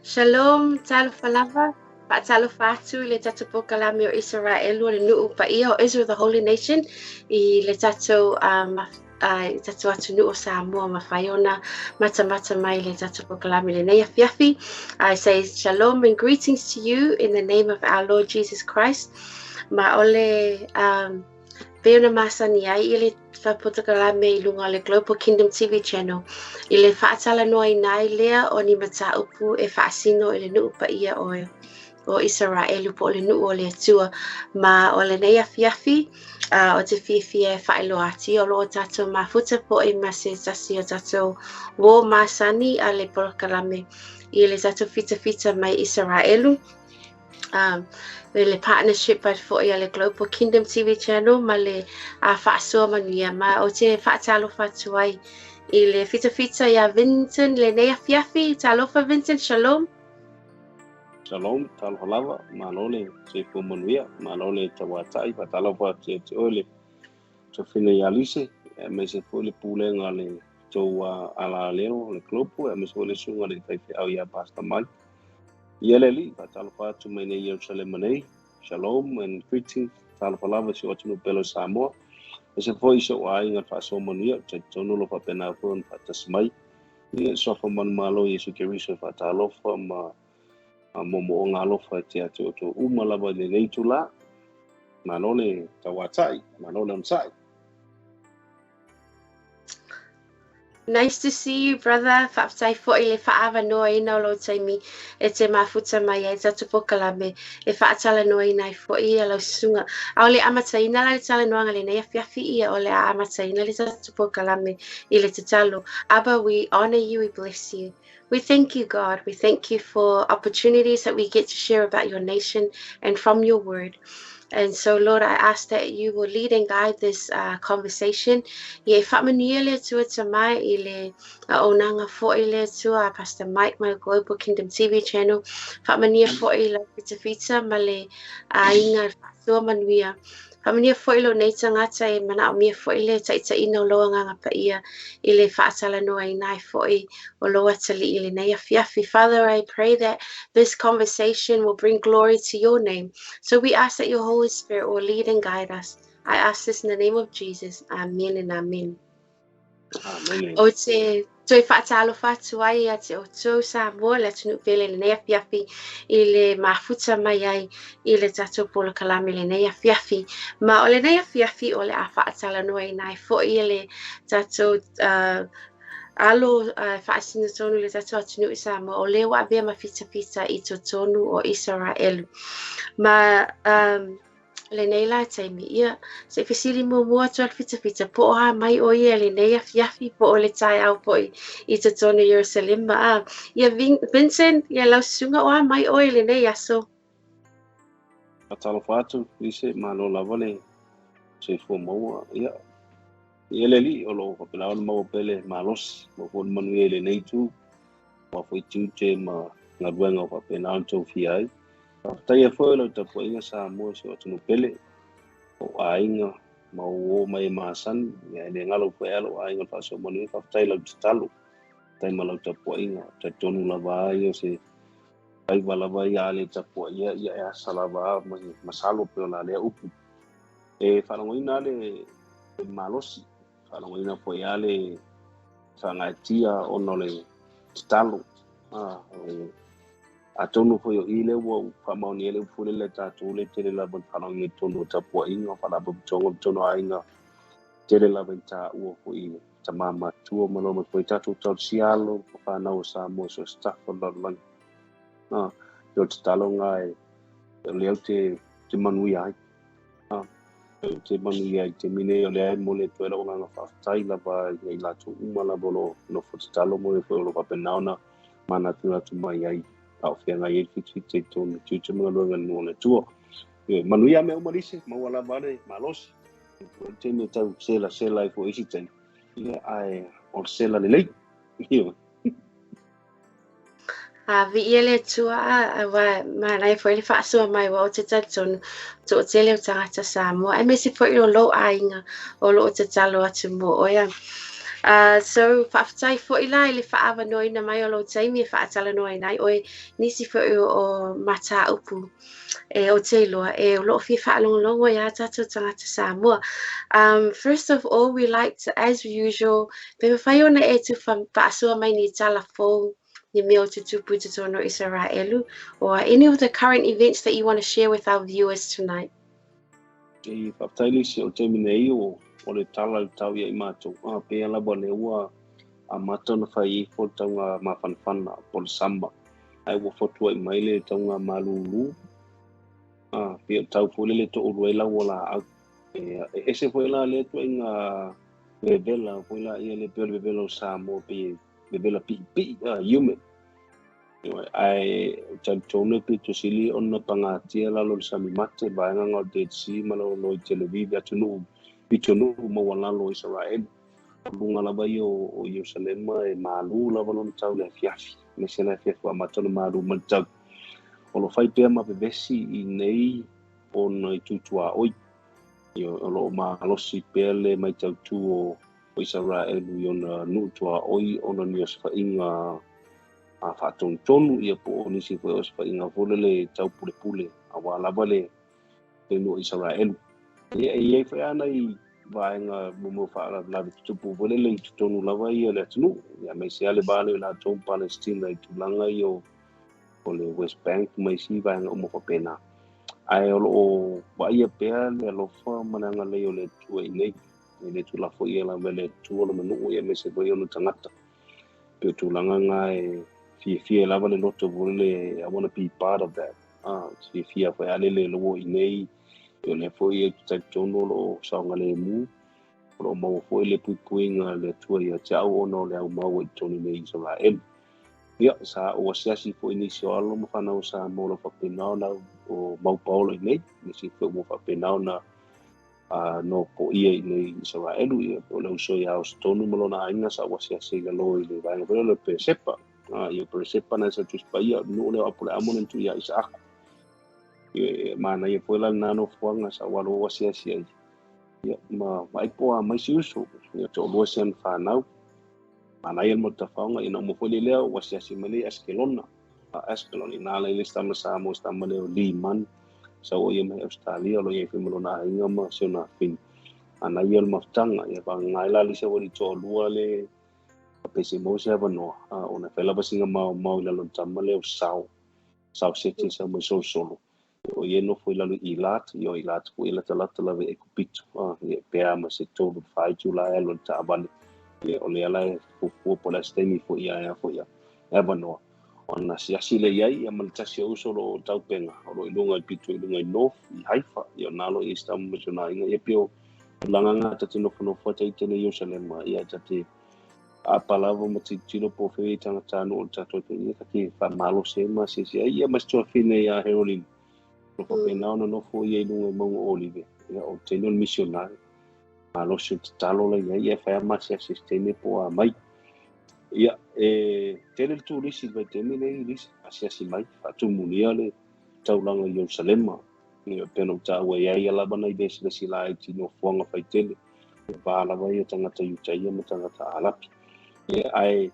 Shalom, talofa lava. Faatalofa atu i le tatou polokalame o Isaraelu o le nuu paia o Israel the Holy Nation i le tatou um, i tatou atunuu o Samoa mafai ona matamata mai le tatou polokalame lenei afiafi. I say shalom and greetings to you in the name of our Lord Jesus Christ. Ma o le um, pei ona masani ai i le polokalame i luga o le Global Kingdom TV Channel i le faatalanoaina ai lea o ni mataupu e faasino i le nuu paia o o Isaraelu po o le nuu o le Atua. Ma o lenei afiafi, ou te fiafia e faailoa atu o lo o tatou mafuta foi ma se tasi o tatou uo masani a le polokalame i le tatou fitafita mai Isaraelu. I le partnership ai foi a le Global Kingdom TV Channel ma le Faasoa Manuia. Ma ou te faatalofa atu ai i le fitafita iā Vincent lenei afiafi. Talofa Vincent, shalom. Shalom, talofa lava, malo le soifua manuia, malo le tauatai, faatalofa atu ia te oe le Tofina ia Lise, aemaise foi le pulega a le tou alaleo, le Global, aemaise foi le susuga i le faifeau ia Pastor Mike. Ia le Alii, faatalofa atu mai nei Ierusalema nei, Shalom and greetings, talofa lava i si ou atunuu pele o Samoa, aemaise foi i si ou aiga le faasoa manuia, ou te talitonu o lo o faapena foi ona faatasi mai. Ia, suafa manumalo o Iesu Keriso e faatalofa ma moomooga alofa ia te outou uma lava i lenei itulā. Malo le tauatai, malo le onosai. Nice to see you, brother. Faafetai foi le faaavanoaina o lou taimi e te mafuta mai ai tatou polokalame e faatalanoaina ai foi ia lau susuga. A o le amataina la le talanoaga lenei afiafi ia o le a amataina le tatou polokalame i le tatalo. Abba, we honor you, we bless you. We thank you, God. We thank you for opportunities that we get to share about your nation and from your word. And so, Lord, I ask that you will lead and guide this conversation. Ia e faamanuia le Atua Tama i le auaunaga foi le Atua a Pastor Mike ma le Global Kingdom TV Channel. Faamanuia foi i lau fitafita ma le aiga faasoa manuia. Faamanuia foi lou nei tagata e manaomia foi le taitaiina o lou Agaga Paia i le faatalanoaina ai foi o lou atalii i lenei afiafi. Father, I pray that this conversation will bring glory to your name. So we ask that your Holy Spirit will lead and guide us. I ask this in the name of Jesus. Amen and amen. Amen. Ou te toe faatalofa atu ai ia te outou Samoa, le atunuu pele i lenei afiafi i le mafuta mai ai i le tatou polokalame i lenei afiafi. Ma o lenei afiafi o le a faatalanoaina ai foi e le tatou uh, alo uh, faasino tonu i le tatou atunuu i Samoa o lea ua avea ma fitafita i totonu o Isaraelu. Ma um, lenei la taimi, ia, se i fesili muamua atu a le fitafita, po o a mai ʻoe ia lenei afiafi, po o le taeao foi i totonu o Ierusalema. A, ia Vincent, ia lau susuga, o a mai ʻoe i lenei aso? Faatalofa atu, Lise, malo lava le soifua maua. Ia, ia le Alii, o lo o faapena ona maua pea le malosi, maua foi le manuia i lenei itu, aua foi tiute ma galuega o faapena ona tofia ai. Faafetaia foi lau tapuaiga Samoa i si ou atunuu pele, ou aiga ma ou uo mai e masani, ia e le galo foi lava lou aiga i le faasoa manuia. Faafetai i lau tatalo, faafetai ma lau tapuaiga. Talitonu lava a ia o se faiva lava ia a le tapuaia, ia e asa lava a ma se masalo pei o la lea upu. E faalagoina lava le malosi, faalagoina foi lava le faagaeetia ona o le tatalo. Atonu foi o i lea ua ou faamaonia ai le upu foi lele a tatou le tele lava i faalagiga i totonu o tapuaiga, o faalapotopotoga i totonu o aiga, tele lava i taua foi i tama matua ma loo mai foi tatou talosia alo ma fanau o Samoa i so o se tafa o le lalolagi. O le tatalo lena e o lea ou te manuia ai. Ou te manuia ai i le taimi nei, o lea e momoli atu ai lou agaga faafetai lava ia i latou uma lava o lo o nofo tatalo ma e foi o lo o faapena ona manatunatu mai ai a o feagai ai le fitafita i totonu o tiute ma galuega i le nuu o le Atua. E manuia mea uma Lise, maua lava le malosi. O le taimi e tau selasela ai foi isi taimi, ia, ae o le sela lelei. Ioe. A viia le Atua, aua manaia foi le faasoa mai aua ou te talitonu toatele o tagata Samoa aemaise foi o lou aiga o lo o tatalo atu mo oe. So faafetai foi la i le faaavanoaina mai o lou taimi e faatalanoaina ai oe nisi foi o mataupu e ou te iloa e o loo fia faalogologo ai tatou tagata Samoa. First of all, we like to, as usual, pe mafai ona e tuufaasoa mai ni tala fou, ni mea o tutupu i totonu o Isaraelu, or any of the current events that you want to share with our viewers tonight. E faafetai Lisi o taimi nei o le tala le tau ia i matou a pea lava le ua amata ona fai ifo le tauga mafanafana po o le summer, ae ua fotuai mai le tauga malūlū a pei o tau foi lele toʻulu ai lau o laau. E ese foi la lea tuaiga vevela foi la ia le pei o le vevela o Samoa, pei vevela piipii a humid. Ae talitonu e pito sili ona pagatia lalo le sami mate vaega o Dead Sea ma lo i Tel Aviv, atunuu pitonuu maualalo o Israel. O luga lava ia o Ierusalema e malu lava lona tau le afiafi, aemaise le afiafi ua amata ona malu ma le tau. O lo fai pea ma vevesi i nei ona i tutuaoi. O loo malosi pea le maitautū o Israelu i ona nuu tuaoi ona ni osofaiga a faatonutonu ia po o nisi foi osofaiga foi lele tau pulepule auā lava le nuu o Isaraelu. Ia e iai foi ana i vaega mo faalavelave tutupu foi lele i totonu lava ia le atunuu, ia aemaise lava le va lea o i latou ma Palestina i tulaga ia o le West Bank ma isi vaega uma faapena. Ae o loo vaaia pea le alofa ma le agalelei o le Atua i nei, e le tuulafoia lava e le Atua lona nuu ia aemaise foi ona tagata. Pei o tulaga na e fiafia lava le loto foi lele, I want to be part of that. Fiafia foi a lele loa i nei, o lea foi e talitonu o loo saogalemu, o loo maua foi le puipuiga a le Atua ia te au ona o le aumau i totonu nei i Israel. Ia, sa ou asiasi foi nisi o alo ma fanau o Samoa o lo faapena ona o mau paolo i nei, nisi foi ua faapena ona nofoia i nei Israelu. Ia, o le uso ia Ostonu ma lona aiga sa ou asiasi i lalo i le vaega foi lea o le Peresepa. Ia Peresepa na sa Tusi Paia, nuu lea o Apoleamo na tu ia Isaako. Ia, manaia foi la lena nofoaga sa ou alu ou asiasi ai. Ia, ma vaai po a mai si uso. Ia, toalua si ana fanau. Manaia le motu tafaoga, ina uma foi lea ou asiasi mai le Askelona. Askelon, ina ala i le si tama Samoa, si tama lea o Lee Man. Sa o ia mai Australia, o lo iai foi ma lona aiga ma si ona afine. Manaia le mafutaga, ia vagaga ai la lisi ua toalua le pese mo se avanoa. Ona fai lava singa maomao i lalo tama lea o Sao. Sao Sete sa mai solosolo. O ia nofo i lalo i Eilat, ia o Eilat foi e latalata lava i Ekupito. Ia pea ma se 3 4 itula e alu i le taavale. Ia o lea la e fuafua po o le a se taimi foi ia foi ia e avanoa. Ona asiasi lea i ai ia ma le tasi o uso o loo taupega o loo i luga i pito i luga i North i Haifa. Ia o na lo i si tama ma si ona aiga. Ia pei o tulaga na ta te nofonofo ata i tene Ierusalema. Ia ta te apalava ma tilotilo po o fea i tagata o le tatou atunuu ia ta te faamalosi ai ma asiasi ai. Ia ma si tuafine ia Herolina. O faapena ona nofo ia i luga i mauga o Olive. Ia o le taimi o le misionari. Malosi o tatalo la iai ia fai a ma asiasi se taimi po o a mai. Ia, e tele le turisi i le vaitaimi lenei Lisa, asiasi mai, faatumulia le taulaga i Ierusalema. Ia, pei ona ou taua i ai ia lava nai vesivesi laiti i nofoaga faitele. E va lava ia tagata Iutaia ma tagata Arapi. Ia, ae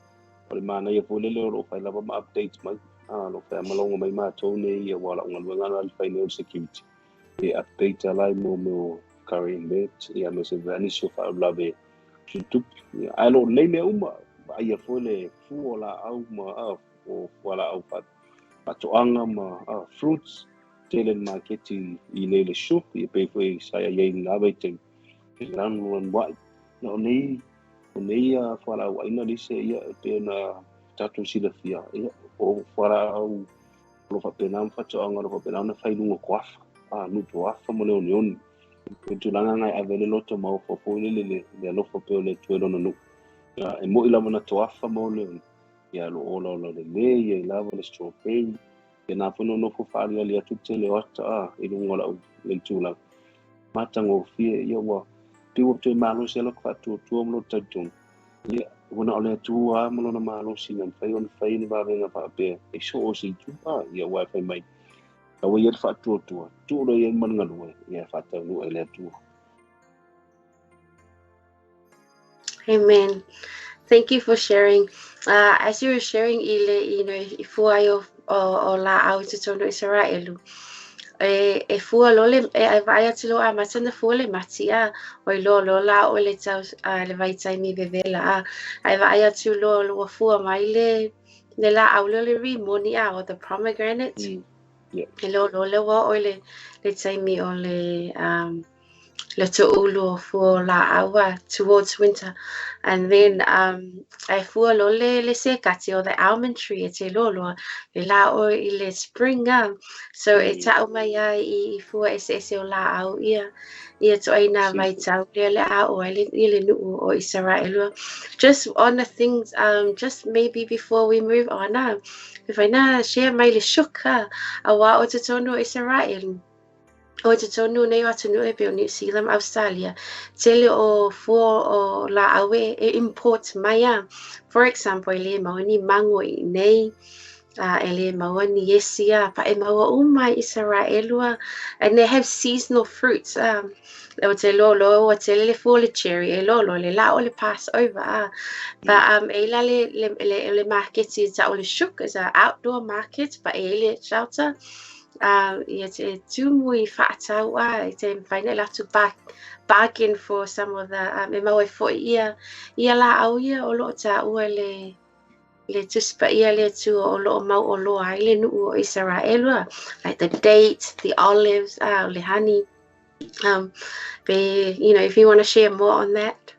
o le manaia foi lele o loo fai lava ma update mai. O loo fai ma logo mai matou nei ia ua lau galuega na le fai nei o le security. E update ala i mo mea o current event, ia aemaise foi nisi o faalavelave tutupu. Ia, ae o loo lelei mea uma. Vaaia foi le fua o laau ma o fualaau faatoaga ma fruits. Tele le maketi i nei le shuk, ia pei foi sa ia i lena vaitaimi. E lanu anuai. Na o nei fualaau aina lise ia e pei ona tatou silafia. Ia, o fualaau o lo faapena ma faatoaga o lo faapena ona fai luga toafa. Nuu toafa ma le oneone. O tulaga ngai ave le loto maofa foi lele le alofa pe o le Atua i lona nuu. Ia, e moi lava na toafa ma oneone. Ia lo ola ola lelei, ia i lava le strawberry. Ia nā foi no nofo faaliali atu tele o ata i luga o lau le tulaga. Matagofie, ia ua pei ua toe malosi ai loko faatuatua ma lota talitonu. Ia, ua na o le Atua ma lona malosi na mafai ona fai ni vavega faapea e so o se itu ia ua e fai mai. Aua ia le faatuatua, tuu loa ia ma le galue, ia e faataunuu e le Atua. Amen. Thank you for sharing. As you were sharing i le, i fua ai o laau i totonu o Isaraelu. E fua loa le, e vaai atu loa a mata na fua le mati a, oi loa loa la o le tau, le vaitaimi vevela a. Ae vaai atu loa ua fua mai le laau lea o le rimoni a, o the pomegranate. E loa loa le ua oo i le taimi o le toulu o fua o laau a, towards winter. And then ae fua loa le sekati o the almond tree e te loa loa le la o i le spring a. So e tau mai ai i fua eseese o laau ia toai na vaitau lea le a o ai le, i le nuu o Isaraelu. Just on the things, just maybe before we move on, e whai na share mai le shuk a, a wā o te tonu o Isaraelu. O te tonu nei o atunuu e pei o New Zealand, Australia, tele o fua o laau e import mai a. For example, e le maua ni mango i nei, e le maua ni esi a, pa e maua uma i Isaraelu a. And they have seasonal fruits. O te loa ua tele le fua o le cherry, e loa le la o le Passover a. But e ila le market i ta o le shuk is a outdoor market, pa e le shelter. Ia te tumu i whaatau a, i te whaina i latu bargain for some of the, e mau e foi ia la au ia o loo ta ua le tuspa ia le tu o loo mau o loa ai le nuu o Isaraelu a. Like the dates, the olives, le honey. Be, if you want to share more on that.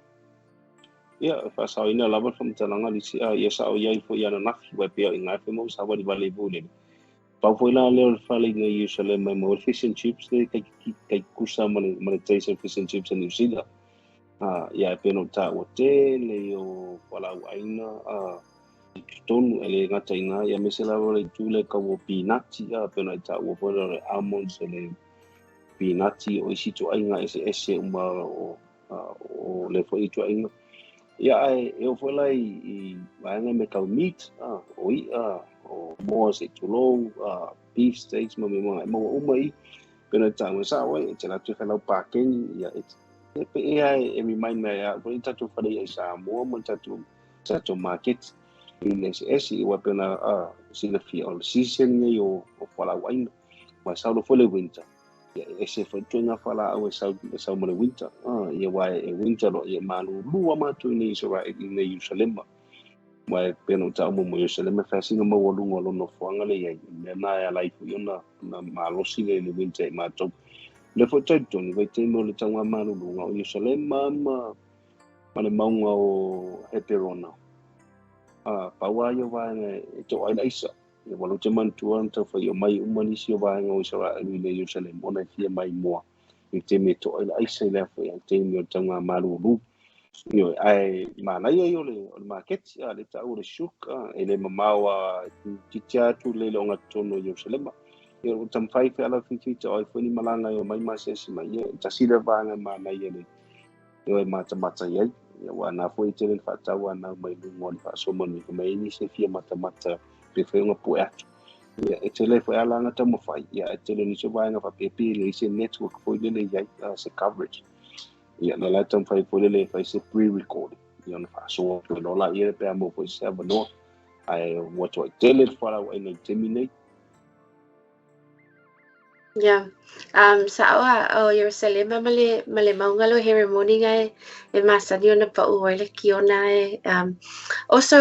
Ia, faasaoina lava le faamatalaga lisi a ia sao iai foi ananafi ua e pea i gae fe mau savali vale i lele. Pau foi la lea o le fale i Ierusalema e maua le fish and chips le kai kusa ma le taste of fish and chips a New Zealand. Ia e pei ona ou taua tele o fualaau aina i totonu e le gata i gā ia aemaise lava le itu lea kau o pinati a pei ona e taua foi lea o le almonds o le pinati o isi ituaiga eseese uma o le foi ituaiga. Ia ae e oo foi la i vaega me kau meat o i'a o moa se'i tulou, beef steaks ma mea e maua uma i pei ona e taua e sao ai e te latou e failau pakeni ia e pe ea e remind mai ia foi tatou fale i Samoa ma tatou market i le eseese i ua pei ona silafia o le season nei o fualaau aina ma e sau loa foi le winter ia e ese foi ituaiga fualaau e sau ma le winter ia ua e winter loa ia malulu a matou i nei Israel i nei Ierusalema ma e pei ona ou taua muamua Ierusalema e fai sina maualuga o lona nofoaga le iai mea na e ala ai foi ona malosi le winter i matou le foi talitonu vaitaimi o le taugamaluluga o Ierusalema ma le mauga o Heperona pau a ia vaega e to'a ai le aisa ia ua lou te manatua na taufai o mai uma nisi o vaega o Israel i le Ierusalema ona e fia mai moa i le taimi e to'a ai le aisa i lea foi taimi o le taugamalulu. Ioe, ae manaia ia o le maketi a le taua o le shuk e le mamao a titi atu le le ogatotonu o Ierusalema. Ia o taumafai fealafifita o ai foi ni malaga e omai ma asiasi mai ia tasi lea vaega e manaia le e matamata i ai. Ia ua na foi tele le faatau anau mai luga o le faasoa manuia fai mai ai nisi e fia matamata pe fai ona pue atu. Ia e tele foi alaga taumafai ia e tele nisi o vaega faapea pe leai se network foi lele i ai se coverage. Ia na la taumafai foi lele e fai se pre-recording ia ona faasoa atu loa laia pe a maua foi se avanoa. Ae ua tuai tele le fualaau aina i le taimi nei. Yeah. Sao a o Ierusalema ma le mauga lea o Heremoni e masani ona pau ai le kiona e. Also,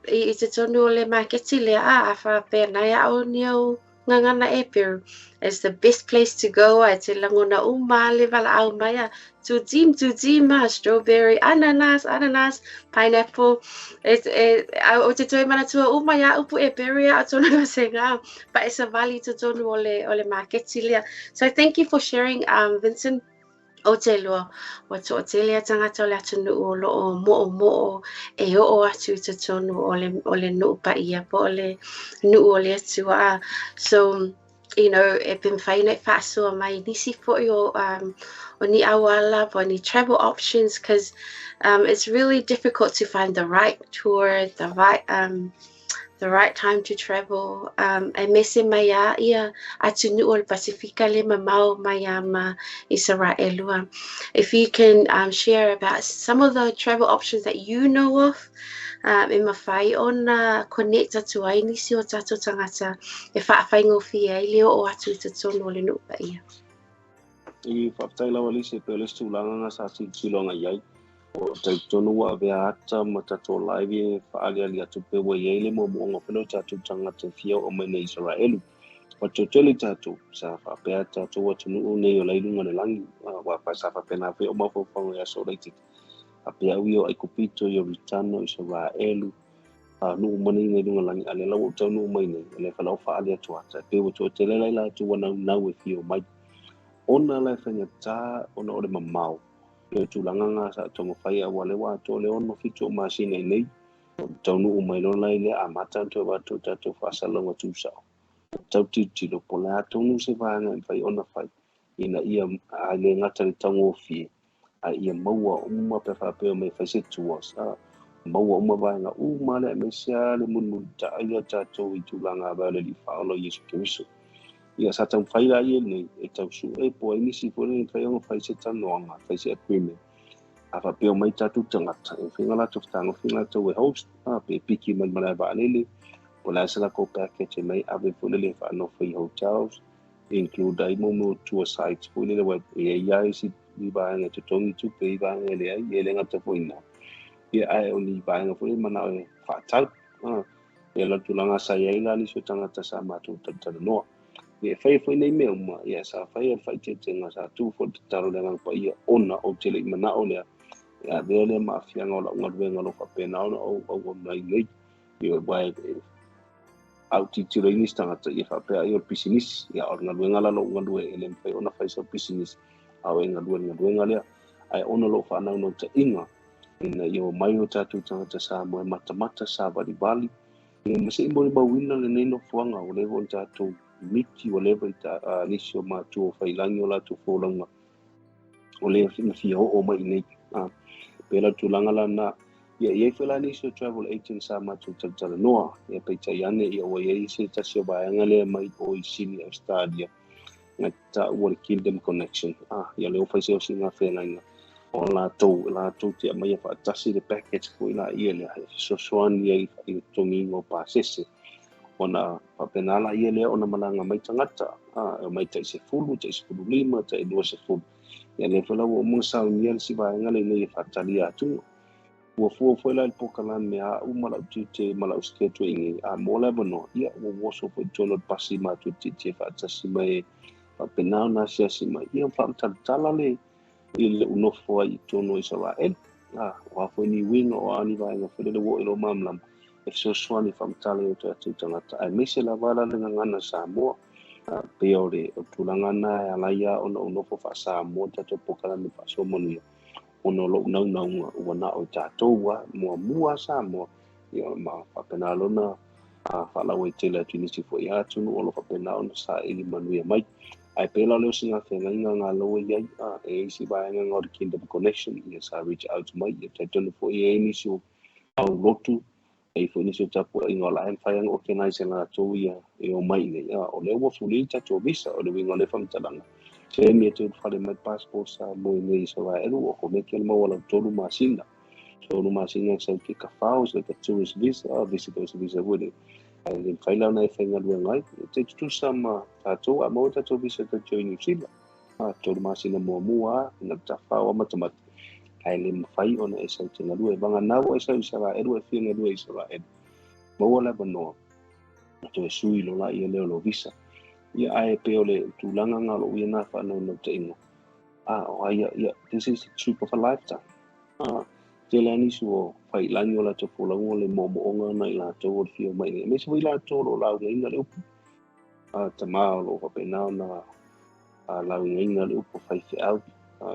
i te tonu o le maketi lea a whapea nai a o ni au ngangana e Peru. It's the best place to go a te langona uma le wala au mai a tutim tutim a strawberry, ananas, ananas, pineapple. E, o te toe manatua uma ia upu e Peru ia tonu no se ngā. Pa e savali te tonu o le maketi lea. So thank you for sharing, Vincent. O te loa, ua to'atele a tagata o le atunuu o loo mo'omo'o e oo atu i totonu o le nuu paia po o le nuu o le Atua a. So, e pe mafai ona e faasoa mai nisi foi o ni auala po o ni travel options, because it's really difficult to find the right tour, the right um, the right time to travel, aemaise mai lava ia atunuu o le Pasefika le mamao mai lava ma Isaraelu. If you can share about some of the travel options that you know of, e mafai ona connect atu ai nisi o tatou tagata e faafaigofie ai le oo atu i totonu o le nuu paia. I faafetai lava Lise e pei o le isi tulaga na sa tilotilo agai i ai. O talitonu ua avea ata ma tatou live e faaaliali atu pe ua i ai le moomooga foi lea o tatou tagata e fia oo mai nei i Isaraelu. Ua toatele tatou sa faapea tatou atunuu nei o la i luga o le lagi, aua sa faapena foi ou mafaufauga i aso laitiiti. Faapea au ia o Aikupito, ia o Ritano, Isaraelu, nuu uma nei i luga o le lagi, a o lea la ua ou taunuu mai nei, o lea foi la ua faaali atu ata, e pei ua toatele la i latou ua naunau e fia omai. Ona la e faigata ona o le mamao, ia o tulaga na sa taumafai, aua o lea ua atoa le 6, 7 o masina i nei, ua taunuu mai loa la i lea amata ona toe avatu o tatou faasalalauga tusao. Tau tilotilo po o le a tonu se vaega e mafai ona fai, ina ia a le gata i le taugofie, a ia maua uma pe faapea mai fai se tours, maua uma vaega uma lea, aemaise lava le mulimulitai a tatou i tulaga avea o le Alii Faaola o Iesu Keriso. Ia sa taumafai la ia nei e tau sue po o ai nisi foi lea e mafai ona fai se talanoaga, fai se agreement. A faapea omai tatou tagata, e mafai ona latou fetagofi latou e host, pe piki mai le malae vaalele, po o le a se latou package e mai ave foi lele e faanofo i hotels, include ai mo mea o tour sites foi lele, aua e i ai lava isi vaega e totogi tupe, i vaega e leai, e le gata foi i ina. Ia, ae o ni vaega foi lele manao e faatau. Ia la tulaga sa i ai la nisi o tagata sa matou talatalanoa. Ia e faia foi nei mea uma, ia sa faia le faaeteetega, sa tu foi le tatalo i le Agaga Paia ona ou te le i manao lea e avea lea ma aafiaga o lau galuega o lo o faapena ona ou auauna ai nei. Ia aua e a ou tilotilo i nisi tagata, ia faapea ai o le pisinisi, ia o le galuega la lou galue e le mafai ona fai sau pisinisi, a o e galue i le galuega lea. Ae ona o lou faanaunautaiga ina ia omai o tatou tagata Samoa e matamata savalivali, ia ma se i molimauina lenei nofoaga ua leva ona tatou miti, ua leva i nisi o matua o failangi o latou folauga o lea na fia oo mai i nei. Pei la tulaga la na, ia i ai foi la nisi o travel agent sa matou talatalanoa, ia peitai ane ia ua i ai se tasi o vaega lea mai o i Sydney, Australia, na taua le Kingdom Connection. Ia lea ua fai se osiga feagaiga o latou te aumaia faatasi le package foi la ia lea e fesoasoani ai i le totogiina o pasese, ona faapena la ia lea ona malaga mai tagata, e omai tai 10, tai 15, tai 20. Ia lea foi la ua uma ona saunia le isi vaega lenei e faatalia atu. Ua fua foi la i le polokalame a au ma lau tiute ma lau schedule i nei, a mo le avanoa, ia ua oso foi i totonu o le pasi matou tietie faatasi mai e faapena ona asiasi mai, ia faamatalatala le i le nofo ai i totonu o Isaraelu. O a foi ni uiga, o a ni vaega foi lele ua oo i lou malamalama, e fesoasoani faamatala i o tatou tagata, aemaise lava la le gagana Samoa. Pei o le tulaga na e ala ai ona ou nofo faa-Samoa tatou polokalame faasoa manuia, ona o lou naunauga ua na o i tatou a muamua Samoa, ia ma faapena lona faalauaitele atu i nisi foi atunuu o lo o faapena ona saili manuia mai. Ae pei la o le osiga feagaiga nga la ua i ai, e isi vaega nga o le Kingdom Connection, ia sa reach out mai, ia talitonu foi e i ai nisi o au lotu, e i ai foi nisi o tapuaiga o la e mafai ona organize e latou ia e omai nei. O lea ua fuli tatou visa, o le uiga o le faamatalaga, se mi e te ulufale mai passport Samoa i nei Isaraelu, o komeke le maua lau 3 masina. 3 masina sau ke kafao, it's like a tourist visa, visitors visa foi lea. Ae le mafai la ona e faigaluega ai, e te tutusa ma tatou, a maua tatou visa tatou i New Zealand. 3 masina muamua, na tafao a matamata, ae le mafai ona e sau te galue. Vagana ua e sau i Isaraelu, e fia galue i Isaraelu, maua le avanoa, na toe sui lo la ia lea o lo visa. Ia ae pei o le tulaga nga o lou ia na faanaunautaiga, o ai ia, this is the trip of a lifetime. Tele nisi o failangi o latou folauga o le moomooga na i latou o le fia omai nei, aemaise foi latou o lo o laugaina le upu. Tama o lo o faapena ona laugaina le upu faifeau,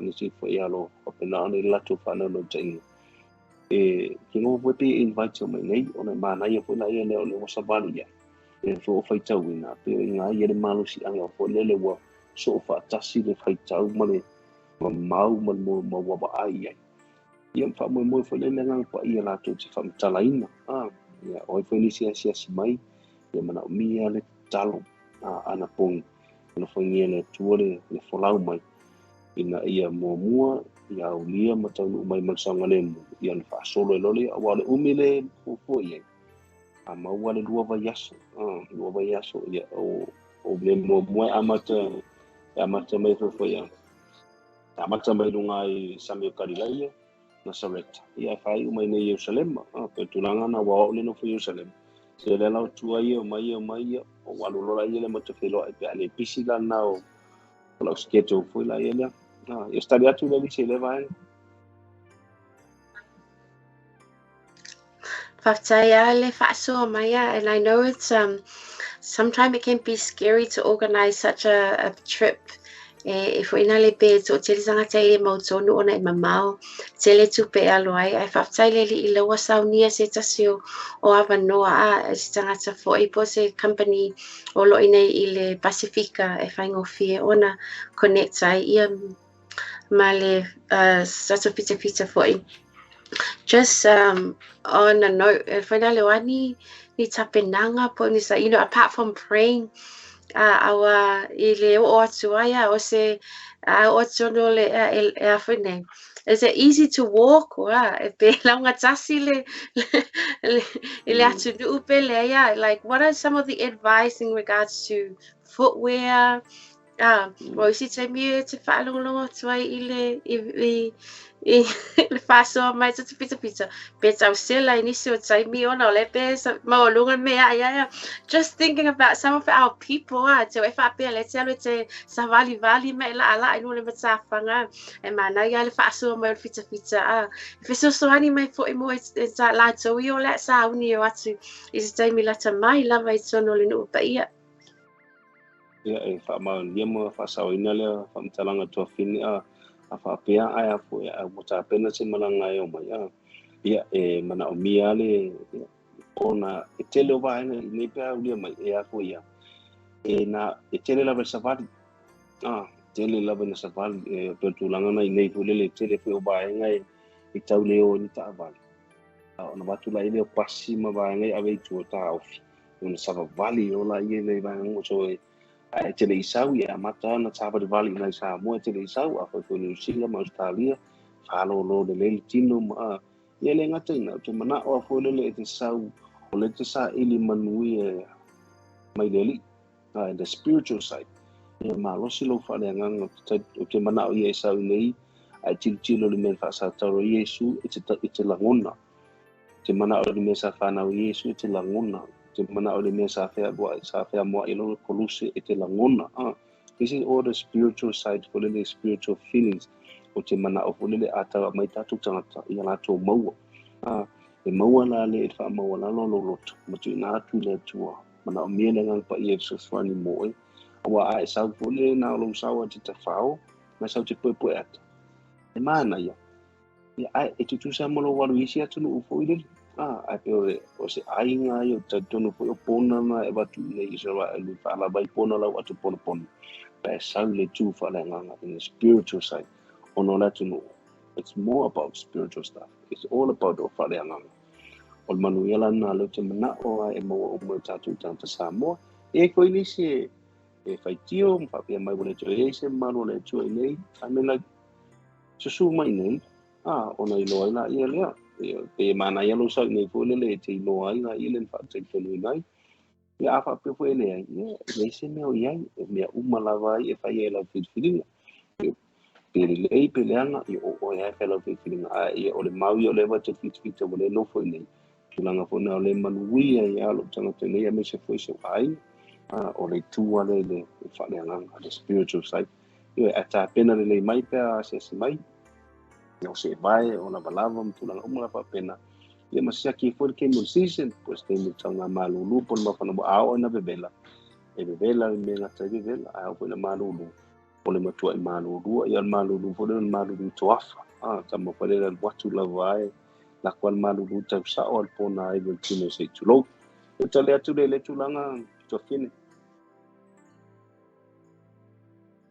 nisi foi o lo o faapena ona i le latou faanaunautaiga. E ke nofo foi pe invite o mai nei, ona e manaia foi la ia lea o le ua savali ia. E foi o faitauina, pe o inga ia le malosiaga foi lele ua soo faatasi le faitau ma le mamau ma le maua vaai ai. Ia faamoemoe foi lele agaga paia latou te faamatalaina. Ia, o ai foi nisi e asiasi mai, ia manaomia le tatalo anapogi, alofagia e le Atua le folau mai, ina ia muamua ia aulia ma taunuu mai ma le saogalemu, ia ona faasolo ai loa lea, aua o le umi lea e fuafua i ai, a maua le 2 vaiaso, 2 vaiaso, ia o mea muamua e amata mai foi ia, amata mai luga i Sami o Kalilaia, Nasareta, ia whai umai nei Ierusalema, pe tulaga na ua oo le nofo Ierusalema. Se le lau tua ia o mai ia o mai ia, o walu lola ia le matawheloa e pe ale pisi la na o lau schedule foi la ia lea. Ia stari atu le lise le vaega. Faafetai lava le faasoa mai and I know it's sometimes it can be scary to organize such a trip. E foi na le pe toatele tagata e le mautonu ona e mamao tele tupe e alo ai. Ae faafetai le Alii lau ua saunia se tasi o avanoa a se tagata foi po o se company o lo o i inei i le Pasifika e faigofie ona connect ai ia ma le tatou fitafita foi. Just on a note, e foi na le o ani ni tapenaga po o ni sa, apart from praying, aua i le oo atu ai a o se o atu ono le e a foi nei. Is it easy to walk or e pe laugatasi le atunuu pe le ia? Like, what are some of the advice in regards to footwear? O isi taimi e te whaalongolongo atu ai i le i le faasoa mai te fitafita. Pe tausela i nisi o taimi ona o le pe maualuga mea ia ia. Just thinking about some of our people, te e whaapea le te alu te savalivali me la ala i nule matawhanga. E mana ia le faasoa mai o le fitafita. E fesoasoani mai foi mo e ta latou i o le sauni o atu i se taimi lata mai lava i tonu o le nuu paia. Ia e whaamaonia mo whaasaoina lea whaamatalaga tuafine a whaapea ai a foi a ua tapena se malaga e o mai a. Ia e manaomia le ona e tele o vaega i nei pe aulia mai e a foi ia. E na e tele lava e savali. Tele lava na savali e pe tulaga na i nei foi lele tele foi o vaega e tau le o ni taavale. Ona watu la ile o pasi ma vaega i ave i tua taofi. Ona savavali o la ia nei vaega so e e tele i sau ia amata na savalivali nai Samoa e tele i sau a foi foi New Zealand ma Australia whalolo le lele tino ma ia le ngata ina te manao a foi lele e te sau o le te sa ili manui e mai le ali the spiritual side ia malosi lo whale anganga o te manao ia e sau nei ai tilotilo le mea faasataro Iesu e te lagona te manao le mea sa whanau Iesu e te lagona te manao le mea sa whea moa i lona koluse e te lagona. This is all the spiritual side for the spiritual feelings o te manao for le ata mai tātou tangata i a lātou maua. E maua la le e whaamaua lalo lo loto matu ina atu le atua manao mea le ngang pa ia fesoasoani mo e. Aua a e sau for le na o lou sau a te tawhao mai sau te poepoe ata. E mana ia. Ia ai e tutusa mo lo walu isi atu no ufo i lele. Ai pe o se aiga ai o talitonu foi o pona na e watu i nei Israel whaalava i pona lau atu pona pona. Pa e sau le tū whaaleagaga in the spiritual side. Ono le atu no. It's more about spiritual stuff. It's all about o whaaleagaga. O le manuia la na leo te manao a e maua o mo tātou tangata Samoa. E koe nisi e whaitio, mwhapea mai wale tue e se malu le tue nei. I mean like, susu mai nei. Ona iloa ai la ia lea. Pe mana ia lo sau nei foi lele e te iloa ai la ia le whaataitonu nei. Ia a whaapea foi le ai. Ia, lei se mea o iai. E mea uma lava ai e whai e lau whiriwhiringa. Pe lelei, pe leaga, ia o oe ai whai lau whiriwhiringa. A ia o le mau ia o le wa te whitiwhita o le nofo i nei. Tulaga foi na o le manuia ia lo tangata nei a me se foi se ai. O le tua le le whaaleagaga, the spiritual side. Ia e tapena le lei mai pea se se mai. O se vai, o lava lava, ma tulaga uma la whaapena. Ia ma siaki foi le kemu season, po se teimu tanga malulu, po le mawhana mo ao na bebela. E bebela le mea ngata e bebela, a au foi na malulu. O le matua e malulu, ia le malulu foi le malulu toafa. Ta ma foi le watu lava ai, la kwa le malulu tau sao al pona ai le tino se tulou. O tale atu le tulaga tuafine.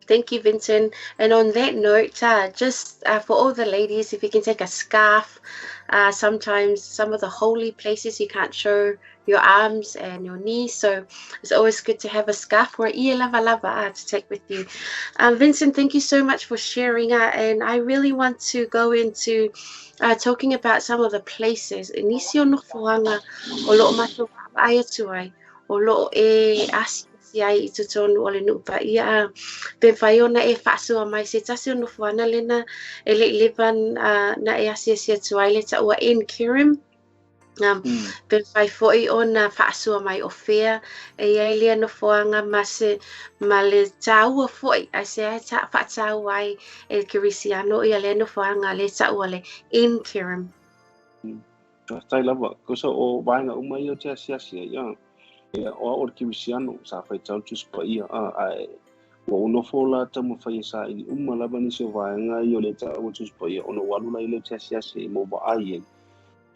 Thank you, Vincent. And on that note, just for all the ladies, if you can take a scarf, sometimes some of the holy places you can't show your arms and your knees, so it's always good to have a scarf or ie lavalava to take with you. Vincent, thank you so much for sharing, and I really want to go into talking about some of the places. Nisi o nofoaga o lo'o matou vaavaai atu ai, o lo'o e asiasi ai i totonu o le nuu paia, pe mafai ona e faasoa mai se tasi o nofoaga lena e le'i leva na e asiasi atu ai le taua Ein Kerem. Pe mafai fo'i ona faasoa mai o fea e iai lea nofoaga ma se ma le tāua fo'i ae se ae faatāua ai e le kerisiano ia lea nofoaga le taua le Ein Kerem. Faafetai lava. Kosa o vaega uma ia o te asiasi ai, a. Ia, o au o le kerisiano, sa faitau le Tusi Paia, a, ae ua ou nofo la taumafai e saili uma lava nisi o vaega ia o le taua Tusi Paia, ona ou alu la i lea ou te asiasi ai ma ou vaai ai,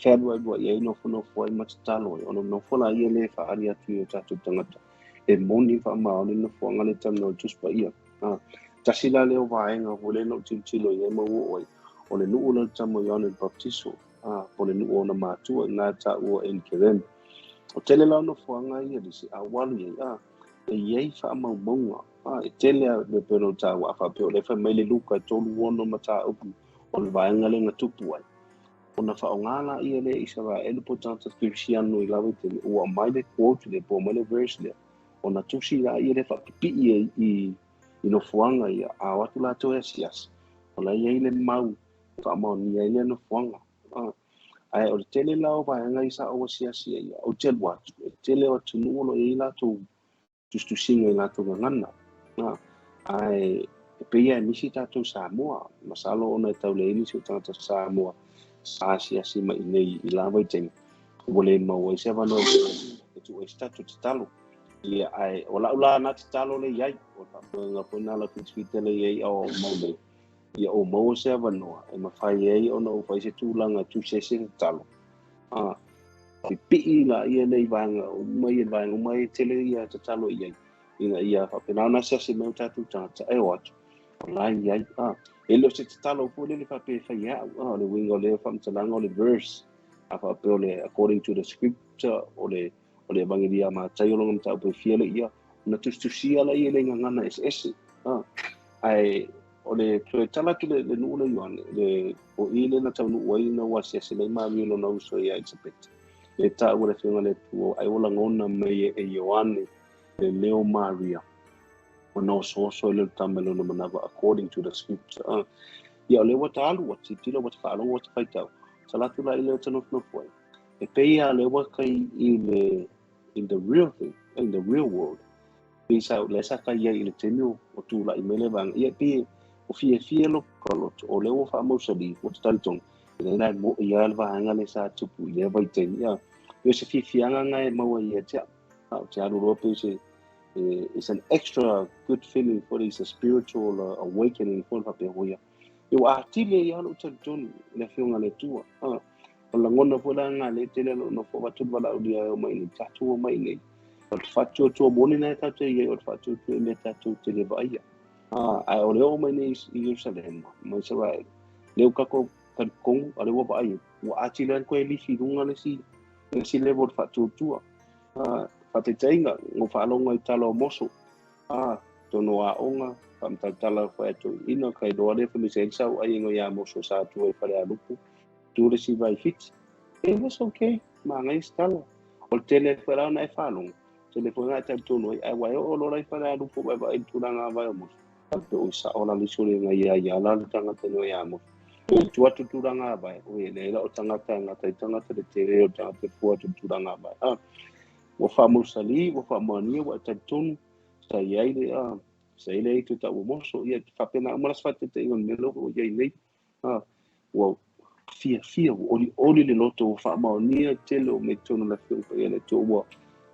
fealualuai ai, nofonofo ai ma tatalo ai, ona nofo la ia lea e faaali atu i o tatou tagata e moni ma faamaoni le nofoaga lea e talanoa i le Tusi Paia. A, tasi la lea o vaega foi lea na ou tilotilo i ai ma ou oo ai, o le nuu lea o le tama o Ioane le Papatiso, a, po o le nuu o ona matua i ina e taua Ein Kerem. O tele la o nofoaga ia lisi, a ua alu i ai, a, e i ai faamaumauga, a, e tele a mea pei ona ou taua, a faapea o lea e fai mai le Luka e 36 mataupu o le vaega lea na tupu ai. Ona faaaoga laia lea e Isaraelu po o tagata kerisiano i la vaitaimi, ua aumai le quote lea po ua aumai le verse lea, ona tusi laia lea faapipii ai i i nofoaga ia, a o atu latou e asiasi, o la e i ai le mau e faamaonia ai lea nofoaga. Ae o le tele la o vaega ia sa ou asiasi ai, ou te alu atu, e tele o atunuu o lo o i ai latou tusitusiga i latou gagana. Ae e pei lava e misi tatou Samoa, masalo ona e tau leai nisi o tagata Samoa sa asiasi mai i inei i la vaitaimi, ua le maua ai se avanoa e tuu ai se tatou tatalo. Ia, ae o lau la na tatalo lea i ai, o le faamoemoega foi lena o lau fitafita lea i ai a o mau nei, ia ou maua se avanoa e mafai ai ona ou fai se tulaga e tusi ai se tatalo. Pipii laia nei vaega uma ia, vaega uma e tele ia tatalo i ai, ina ia faapena ona asiasi mai o tatou tagata e o atu, o la e i ai. E le o se tatalo foi lele faapea e fai e au, o le uiga o lea faamatalaga o le verse, a faapea o le according to the scripture, o le o le Evangelia a Mataio lona mataupu e fia le ia, ona tusitusia laia i le gagana eseese. Ae o le toe tala atu le nuu le Ioane, le o i le na taunuu ai na ua asiasi mai Maria lona uso ia Elisapeta. Le taua le afioga le Atua, ai ua lagona mai e Ioane le leo Maria, ona osooso ai lea o le tama i lona manava according to the scripture. Ia o lea ua ta alu, ua tilotilo, ua ta faalogo, ua ta faitau. Tala atu la i lea o ta nofonofo ai. E pei lava lea ua kai i le in the real thing, in the real world. Pei sa lea sa kai ai i le taimi o tulai mai le vaega. Ia pei o fiafia lo ka loto, o lea ua faamausali, ua te talitonu, e leai la e mo'i lava le vaega lea sa tupu i lea vaitaimi. Ia, pei o se fiafiaga lena e maua ia te au. A o te alu loa pei se it's an extra good feeling for it's a spiritual awakening for faapea foi ia. Ia ua atili ai lava lou talitonu i le Afioga a le Atua. O lagona foi la nga le tele lo nofo avatu le valaaulia e omai nei, tatou omai nei. O le faatuatua moni na e tatou i ai, o le faatuatua i mea tatou te le vaaia. Ae o le oo mai nei i Ierusalema, ma Israel, lea ua tatou talitonu, a lea ua vaai, ua atili ai koe lifi i luga le isi level o le faatuatua. Faataitaiga, na ou faalogo i tala o moso, tonu o aoga, faamatalatala foi a toeaiina, kai loa lea fai mai se ai le sau aiga ia moso sa atu ai Falealupo, tu le isi vai Fiti. It was okay, manaia se tala. O le tele foi la ona e faalogo, tele foi na e talitonu ai, ae ua e oo loa la i Falealupo ua e vaai i le tulaga a vai o moso. Faapea oi sao la le isi o le ngai ia ia la le tagata no ia moso. E tu atu tulaga a vai, oi e leai la o tagata e gata i tagata le tele o tagata e fua atu i le tulaga a vai. Ua faamausali, ua faamaonia, ua e talitonu, sa i ai le, sa i ai le aitu e tau o moso, ia faapena uma la se faataitaiga o le mea lea ua i ai nei. Ua fiafia, ua olioli le loto, ua faamaonia tele o mea i totonu o le Afioga Paia le Atua, ua,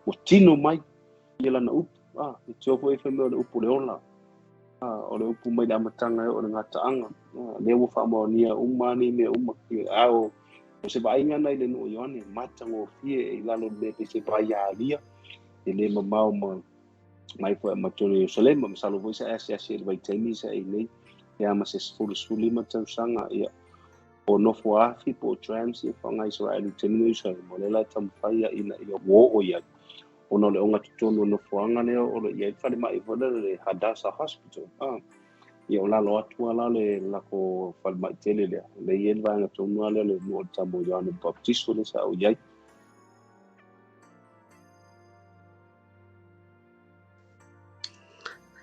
ua tino mai ia lana upu. E tio foi fai mai o le upu o le ola, o le upu mai le amataga e oo i le gataaga. Lea ua faamaonia uma nei mea uma. A o se vaaiga na i le nuu o Ioane, matagofie i lalo o le mea pei se vai alia, e le mamao ma Mai foi ma tonu Ierusalema, masalo foi sa e asiasi i le vaitaimi sa e i nei, ia ma se 15 tausaga, ia, o nofo afi po o trams ia faaaoga Isaraelu i le taimi o Ierusalema, o lea la e taumafai ia ina ia ua oo i ai, ona o le ogatotonu o nofoaga lea o lo o i ai le falemai foi lea le Hadassah Hospital. Ah, ia o lalo atu lava la le lako falemai tele lea, lea e i ai le vaega tonu lava lea o le nuu o le tama o Ioane Bapetiso lea sa ou i ai.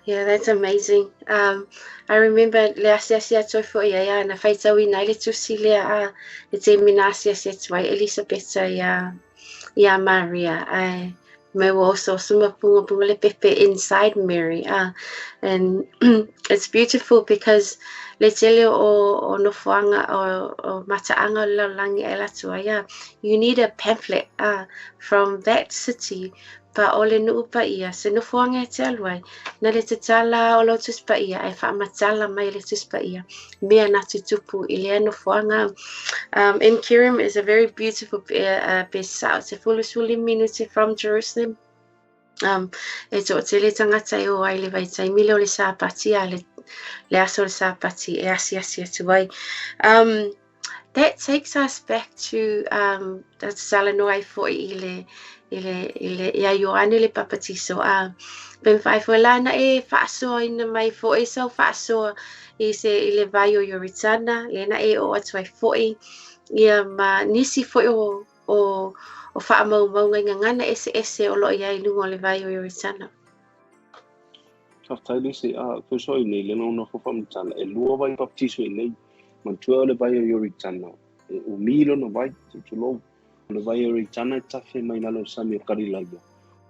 Yeah, that's amazing. I remember le asiasi atu ai foi ai a na faitauina ai le tusi lea a le taimi na asiasi atu ai Elisapeta iā iā Maria ae me ua osooso ma pungapunga le pepe inside Mary a and it's beautiful because le tele o o nofoaga o o mataaga o le lalolagi e ala atu ai a you need a pamphlet a from that city Pa o le nuu paia, se nofoaga e te alu ai, na le tatala o lou Tusi Paia ae faamatala mai le Tusi Paia mea na tutupu i lea nofoaga. En Kerem is a very beautiful pe sao te 15 minute from Jerusalem. E toatele tagata e o ai le vaitaimi lea o le Sapati a le, le aso o le Sapati e asiasi atu ai. That takes us back to um, talanoa ai foi i le, i le, i le, ia Ioane le Papatiso. A, pe mawhai foi la na e whaasoa mai foi sau whaasoa i se i le vai o Ioritana, le na e o atu ai foi ia ma nisi foi o o o whaamaumauga i ngangana ese ese o loo iai lunga o le vai o Ioritana. Faafetai Lucy, a feuso i nei le nonofo faamatala, e lua vai baptiso i nei, manatua o le vai o Ioritana, e umi lona vai, se i tulou, o le vai o Ioritana e tafe mai lalo o le sami o Kalilaia,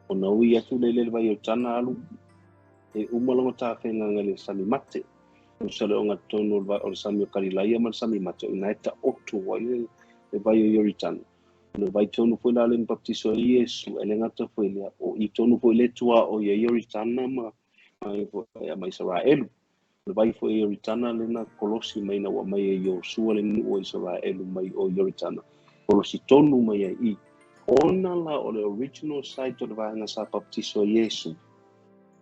ona ui atu lea i le vai o Ioritana alu, e uma lona tafegaga i le sami mate, usa le ogatotonu o le vai o le sami o Kalilaia ma le sami mate, o i ina e taoto ai le vai o Ioritana. O le vai tonu foi la le na baptiso ai Iesu, e le gata foi lea, o i tonu foi le tuaoi ai Ioritana ma ma Isaraelu. O le vai foi Ioritana le na kolosi mai na ua mai e Iosua le nuu o Isaraelu mai o Ioritana, kolosi tonu mai ai i. Ona la o le original site o le vaega sa baptiso ai Iesu,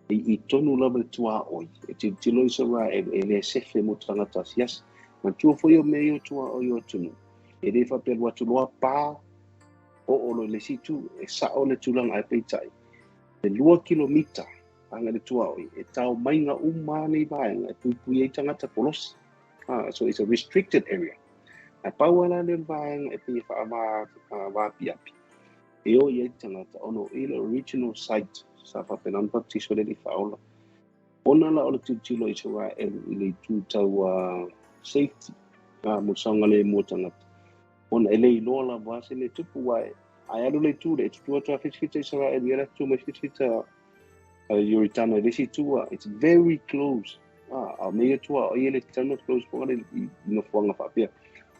i i tonu lava le tuaoi, e tilotilo Isaraelu, e le sefe mo tagata asiasi. Manatua foi o mea ia o tuaoi o atunuu. E le faapea alu atu loa pa oo loa i le isi itu, e sao le tulaga ae peitai, e 2 kilomita agai le tuaoi, e tao maiga uma nei vaega e puipui ai tagata kolosi. Ah, so it's a restricted area. Ae pau lava la lea o le vaega e pei e faavaapiapi e o i ai tagata ona o i le original site sa faapena ona baptiso le Alii Faaola. Ona la o le tilotilo a Isaraelu i le itu tau safety, mo le saogalemu o tagata, ona e le iloa lava se mea tupu, aua a e alu i le itu lea, e tutu atu lava fitafita Isaraelu i le atu mai fitafita Ioritana i le isi itu, it's very close. A o mea ia tua, o ia le tatau ona close po o i nofoaga faapea.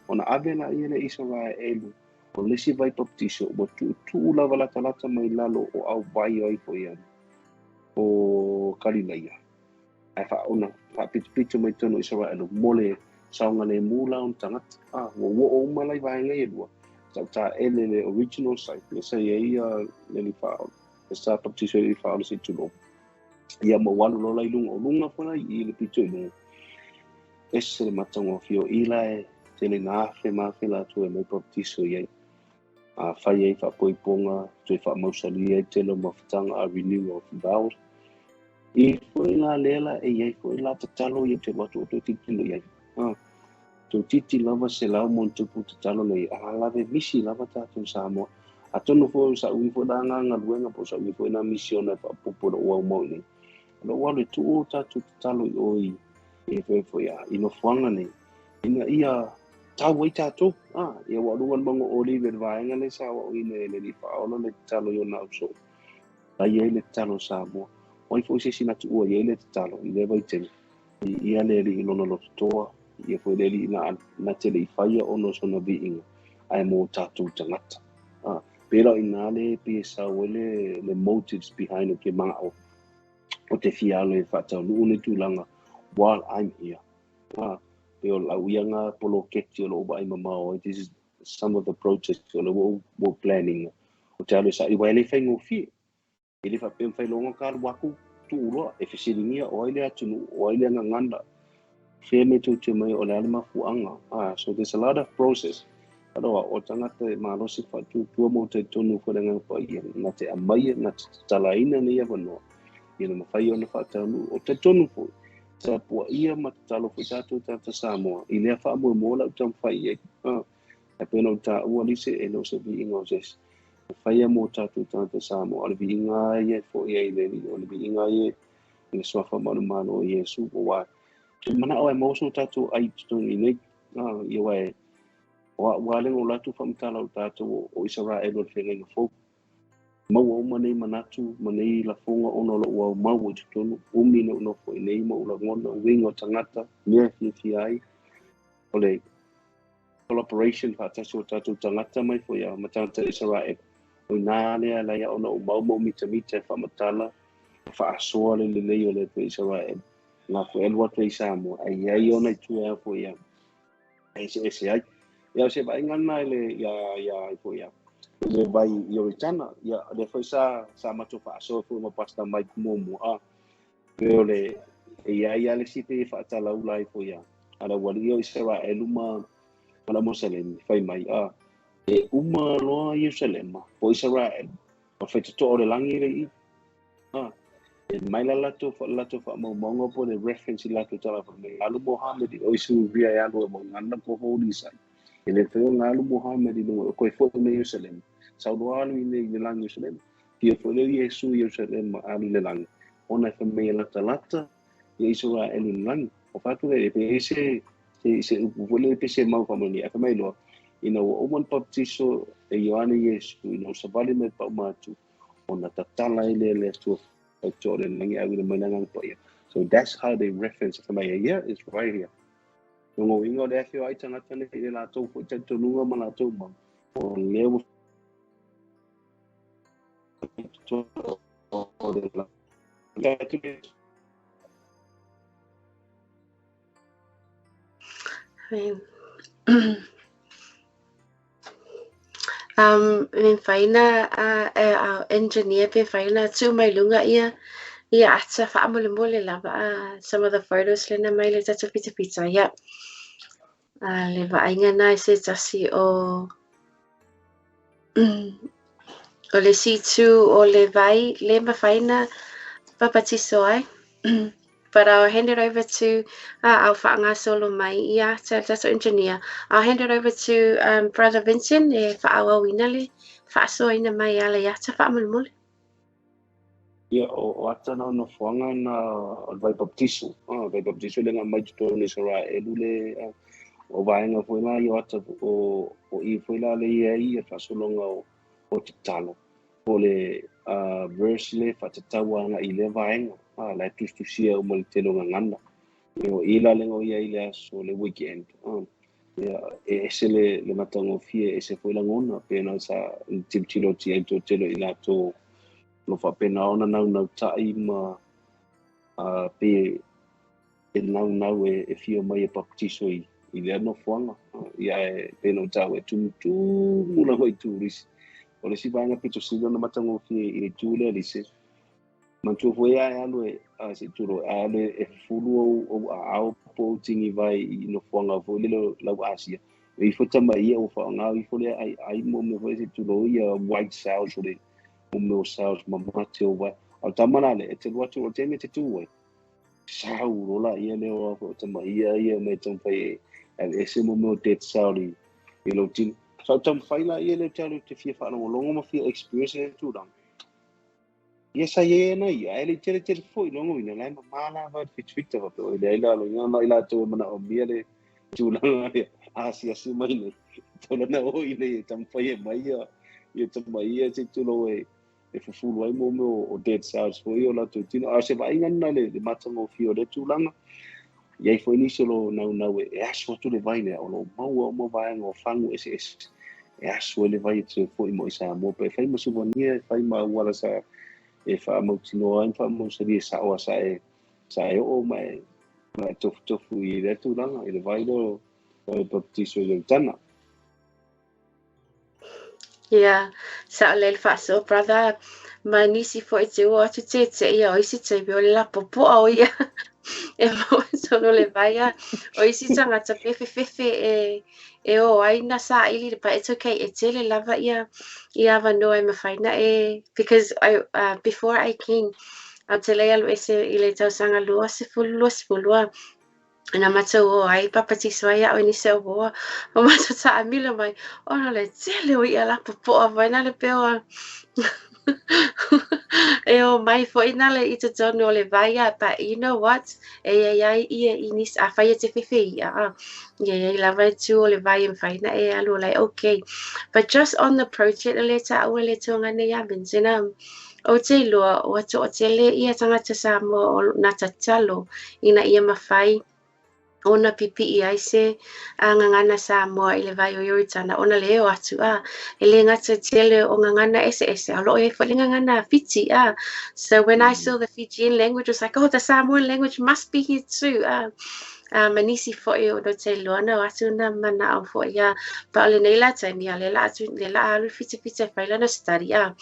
Ona ave la ia le Isaraelu o le isi vai baptiso ua tuutuu lava latalata mai lalo o au vai ai foi ia o Kalilaia, ae ona faapitopito mai totonu o Isaraelu mo le saogalemu la ona tagata. A, ua oo uma la i vaega ia e lua, sa taele le original site, le sa i ai le alii faaola, le sa baptiso i le alii faaola se i tulou. Ia ma ua alu loa la i luga, o luga foi la i le pito i luga, ese le matagofie o i la e tele ina afe ma afe latou e mai baptiso i ai. A fai ai faapoipoga, toe faamausali ai tele o mafutaga a renewal of vows. I foi la lea la e i ai foi la tatalo ia te alu atu o toe tilotilo i ai. Ha. Toeitiiti lava 100 ma ona tupu tatalo nei, a lave misi lava tatou Samoa. Atonu foi o sa'u ifo la nga galuega po o sa'u ifo na misiona e faaopoopo i lo'u aumau i nei. O lo'u alu e tuu o tatou tatalo i o i i foi foi a i nofoaga nei ina ia tau ai tatou. A, ia ua luga le mauga o Olive le vaega lea sa aoaoina e le Alii Faaola le tatalo i ona ausoo. La i ai le tatalo a Samoa. O ai foi se isi na tuua i ai le tatalo i lea vaitaimi? I ia le Alii i lona lototoa, ia foi le Alii na, na te le i faia ona o sona viiga, ae mo tatou tagata. A, pēlā o inā le pei e sau ai le, le motives behind o ke mana'o o te fia alo e faataunuu nei tulaga while I'm here. A, pei o lau ia nga poloketi o lo'u vaai mamao ai, this is some of the projects o le ua ou planning o te alo e saʻi, aua e le faigofie. E le faapea mafai loa ona ka alu atu tuu loa e fesiligia o ai le atunuu, o ai le gagana, fea mea tou te omai ai, o le a le mafuaaga. Ah, so there's a lot of process. Aloha, o tagata e malosi faatuatua ma ua talitonu foi le Agaga Paia na te aumaia, na te tatalaina nei avanoa ina mafai ona faataunuu. O talitonu foi, tapuaia ma tatalo foi tatou tagata Samoa i lea faamoemoe la ou taumafai i ai. Ah, e pei ona ou taua lise, e le o se viiga o se isi. E faia mo tatou tagata Samoa, o le viiga lava ia e foi ai i le Alii, o le viiga lava ia i le Suafa malumalu o Iesu, aua te manao e maua so tatou ai i totonu i nei. Ah, ia aua e o a'u lava lea na ou alu atu faamatala o tatou o Isaraelu o le feagaiga fou. Maua uma nei manatu ma nei lafoga ona o lo'u aumau i totonu, umi na ou nofo i nei ma ou lagona uiga o tagata, mea e fiafia ai, o le collaboration faatasi o tatou tagata mai foi a ma tagata Isaraelu. O ina lea la ia ona ou mau ma ou mitamita e faamatala ma faasoa le lelei o le Atua Isaraelu. Na foi alu atu ai i Samoa, ae i ai ona itu e a foi a eseese ai. Ia o se vaaiga lena i le ia ia ai foi ia le vai i Oritana. Ia lea foi sa sa matou faasoa foi ma Pastor Mike muamua a pei o le e i ai lava le isi pei e faatalaula ai foi ia a le aualii o Isaraelu ma ma le Moselemi fai mai a e uma loa Ierusalema po o Isaraelu o le faitotoa o le lagi le i a e mai la latou latou faamaumauga po o le reference i latou tala fai mai alu Mohamedi o Isuria e alu e mo ngana ko holy site e le fai o ngalu Mohamedi lunga o koe foi me Ierusalema sau loa alu i nei i le lagi Ierusalema fia foi lea Iesu i Ierusalema alu i le lagi ona e fai mai e latalata ia Isaraelu i le lagi o fatu le pe i se se se upu foi lele pe se mau faamaonia. Ae fai mai loa, ina ua uma ona baptiso e Ioane Iesu, ina ua savali mai le pauma atu, ona tatala ai lea le Atua faitotoa o le lagi ae auina mai le Agaga Paia. So that's how they reference fai mai, yeah, it's right here. Lona uiga o lea e feoai tagata nei i le latou foi talitonuga ma latou mau, o lea ua faitotoa o le lagi. Amen. E mafai na engineer pe mafai na tuu mai luga ia ia ata faamolemole lava some of the photos lena mai le tatou pitapita. Yep. Le vaaiga na e se tasi o o le isi itu o le vai le mafai na papatiso ai. But I'll hand it over to au whaangasolo mai ia te tatou engineer. I'll hand it over to Brother Vincent e whaauauina le whaasoaina mai ala ia te whaamolemole. Ia, o ata na o nofoaga na o le vai baptiso. Ah, vai baptiso le nga mai totonu i Israelu le ah, o vaega foi la i o ata o, o i foi la le ia ia faasologa o, o tatalo. Po le uh, verse le faatatau agai i lea vaega. Ah, la e tusitusia uma le tele o gagana. O i la lenga o ia i le aso le weekend. Ah, ia, e ese le, le matagofie, e ese foi lagona, pe na sa tilotilo atu i ai toatele i latou lo faapena ona naunautai ma pe e naunau e, e fia mai e baptiso i, i lea nofoaga. Ia e pei ona ou taua e tumutumu lava i turisi. O le isi vaega pito sili ona matagofie i le itu lea lise, manatua foi a e alu e, a se i tulou, a e alu e fufulu ou, ou aao po ou tinivae i nofoaga foi lele o lau Asia, e ifo tama ia ua faaaoga ifo lea aiai mo mea foi se i tulou ia white cells o le mo mea o cells mamate o vai. A o tama la le, e te alu atu o le taimi e te tū ai. Sau loa la ia lea o o tama ia ia me taumafai e aveese mo mea o dead cell i, i lou tino. Sa o taumafai la ia lea te alu te fia faalogologo ma fia experience le tulaga. Ia sa ia na ia, ae le i tele tele foi lona uiga, la e mamā lava le fitafita faapea oi leai la loiga na i latou e manaomia le tulaga lea asiasi mai nei. Tau na o i nei e taumafai e mai ia ia tama ia se i tulou e e fufulu ai mo mea o dead cells foi o latou tino. A o se vaaiga lena le, le matagofie o lea tulaga. I ai foi nisi o lo naunau e, e asu atu le vai lea, o lo o maua uma vaega o fagu eseese e asu ai le vai e toe foi mo i Samoa. Pe fai ma souvenir, e fai ma auala sa e faamautinoa ai ma faamausali e sao a sa e, sa e oo ma e, ma e tofutofu i lea tulaga, i le vai lea o le baptiso i Ioritana. Yeah, sao lele faasoa, brother. Ma nisi fo'i te o atu tete'i o isi taimi o le lapopoa o i'a e maua i totonu o le vai a. O isi tagata pefefefe e o ai na sa'ili but it's okay e tele lava ia avanoa e mafai ona e because before I came ou te le i alu ese i le tausaga 2022 na matou o ai papatiso ai a'u e nisi o uoa o matou ta'amilo mai ona o le tele o i'a lapopoa mai na le pea e o mai foi nale i totonu o le vai a. But you know what, e iai ai ia i nisi afai e te fefe i'a a ia iai lava e tu o le vai e mafai ona e alu like okay. But just on the project o le ta'ua le tuaga nei a Vincent, ou te iloa ua to'atele ia tagata Samoa o na tatalo ina ia mafai ona pipi'i ai se gagana Samoa i le vai o Ioritana ona le o atu a e le gata tele o gagana eseese a o lo'o i ai fo'i le gagana Fiti a. So when I saw the Fijian language, was like, "Oh, the Samoan language must be here too." A ma nisi fo'i o no te iloa na o atu na mana'o fo'i a pa o lenei la taimi a le la atu le la alu fitafita e fai lana study a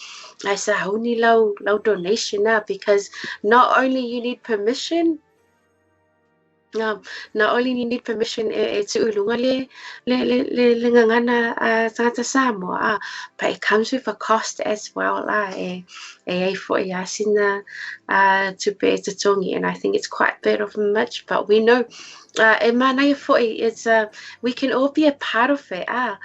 ae sauni lau donation a because not only you need permission, not only you need permission e tu'u i luga le gagana a tagata Samoa a, but it comes with a cost as well a e ai fo'i a sina tupe e totogi, and I think it's quite a bit of much, but we know e manaia fo'i it's we can all be a part of it a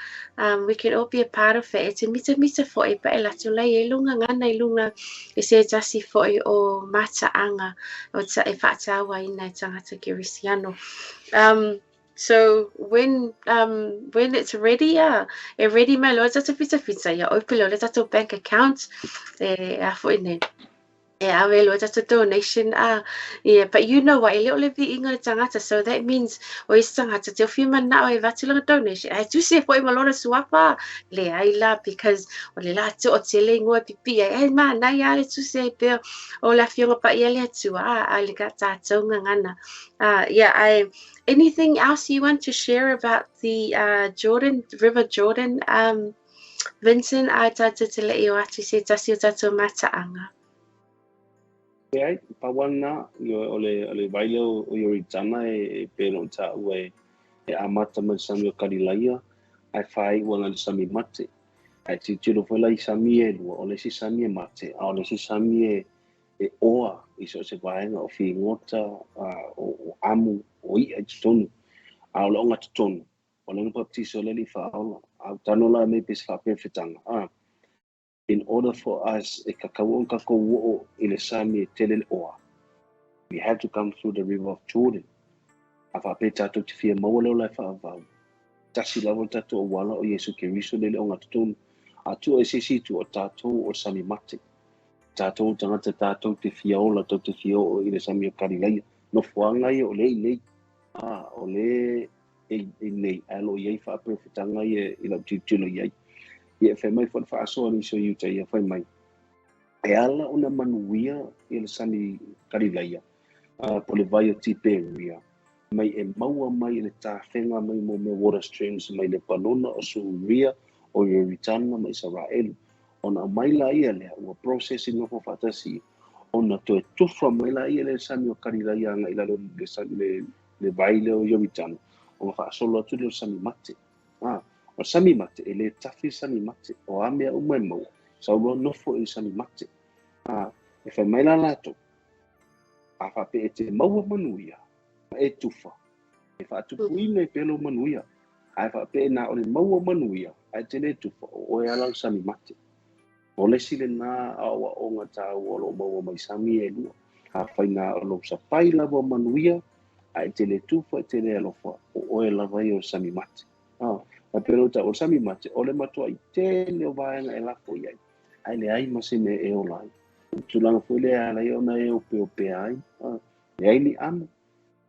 we can all be a part of it e te mitamita fo'i pa e latou lai ai lou gagana i luga i se tasi fo'i o mata'aga o ta e fa'atāuaina e tagata kerisiano. So when it's ready, e ready mai loa tatou fitafita ia ope loa le tatou bank account e a fo'i nei e ave loa tatou donation a. Yeah, but you know what, e le o le vi'iga le tagata, so that means o isi tagata te ofi mana'o e avatu lana donation ae tusi e fo'i ma lona suafa leai la because o le la to'atele igoa e pipi'i ai e manaia a le tusi ai pea o le Afioga Paia le Atua a a le ka tatou gagana. Yeah, I anything else you want to share about the Jordan River Jordan, Vincent, a tatou te le'i o atu se tasi o tatou mata'aga? Leai, pau lava lena, o le vai lea o Ioritana e pei ona ou ta'ua e amata mai le sami o Kalilaia ae fāi'u agai le sami mate. Ae tilotilo foi la i sami e lua, o le isi sami e mate, a o le isi sami e oa i so o se vaega o figota, o amu, o i'a i totonu. A o le ogatotonu, o le papatiso o le Alii Fa'aola. A ou tago la mei pe se fa'aperefetaga. In order for us e kakau ona tatou o'o i le sami e tele le oa, we have to come through the river of Jordan. A fa'apea tatou te fia maua le ola e fa'avau. Tasi lava le tatou auala o Iesu Keriso le le ogatotonu. A tua e se isi itu o tatou o le sami mate. Tatou tagata tatou te fia ola, tatou te fia o'o i le sami o Kalilaia. Nofoaga ia o le i nei. O le e nei, ae o lo'o i ai fa'aperefetaga ia i lau tilotilo i ai. Ia e fai mai fo'i le fa'asoa nisi o Iuta ia fai mai. E ala ona manuia i le sami Kalilaia, po le vai o Tiperia, mai e maua mai le tafega mai mo mea water streams mai Lepanona o Suria o Ioritana ma Isaraelu. Ona aumai la ia lea, ua process i nofo fa'atasi ona toe tufa mai la ia le sami o Kalilaia aga'i lalo le sami le vai lea o Ioritana ona fa'asolo atu lea o le sami mate. O le sami mate, e lē tafi le sami mate, o a mea uma e maua, sau loa nofo i le sami mate. E fai mai la latou, a fa'apea e te maua manuia, ma e tufa, e fa'atupuina i pea lou manuia. Ae fa'apea e na o le maua manuia, ae te lē tufa, o oe ala le sami mate. O le isi lenā a'oa'oga tāua o lo'o maua mai sami e lua. Afai na o lou sapai lava o manuia, ae te lē tufa e te lē alofa, o oe lava ia o le sami mate. A pe lou ta'u o le sami mate, o le matua'i tele o vaega e lafo i ai, ae leai ma se mea e ola ai. O tulaga foi lea ala ai ona e opeopea ai. Leai ni amu,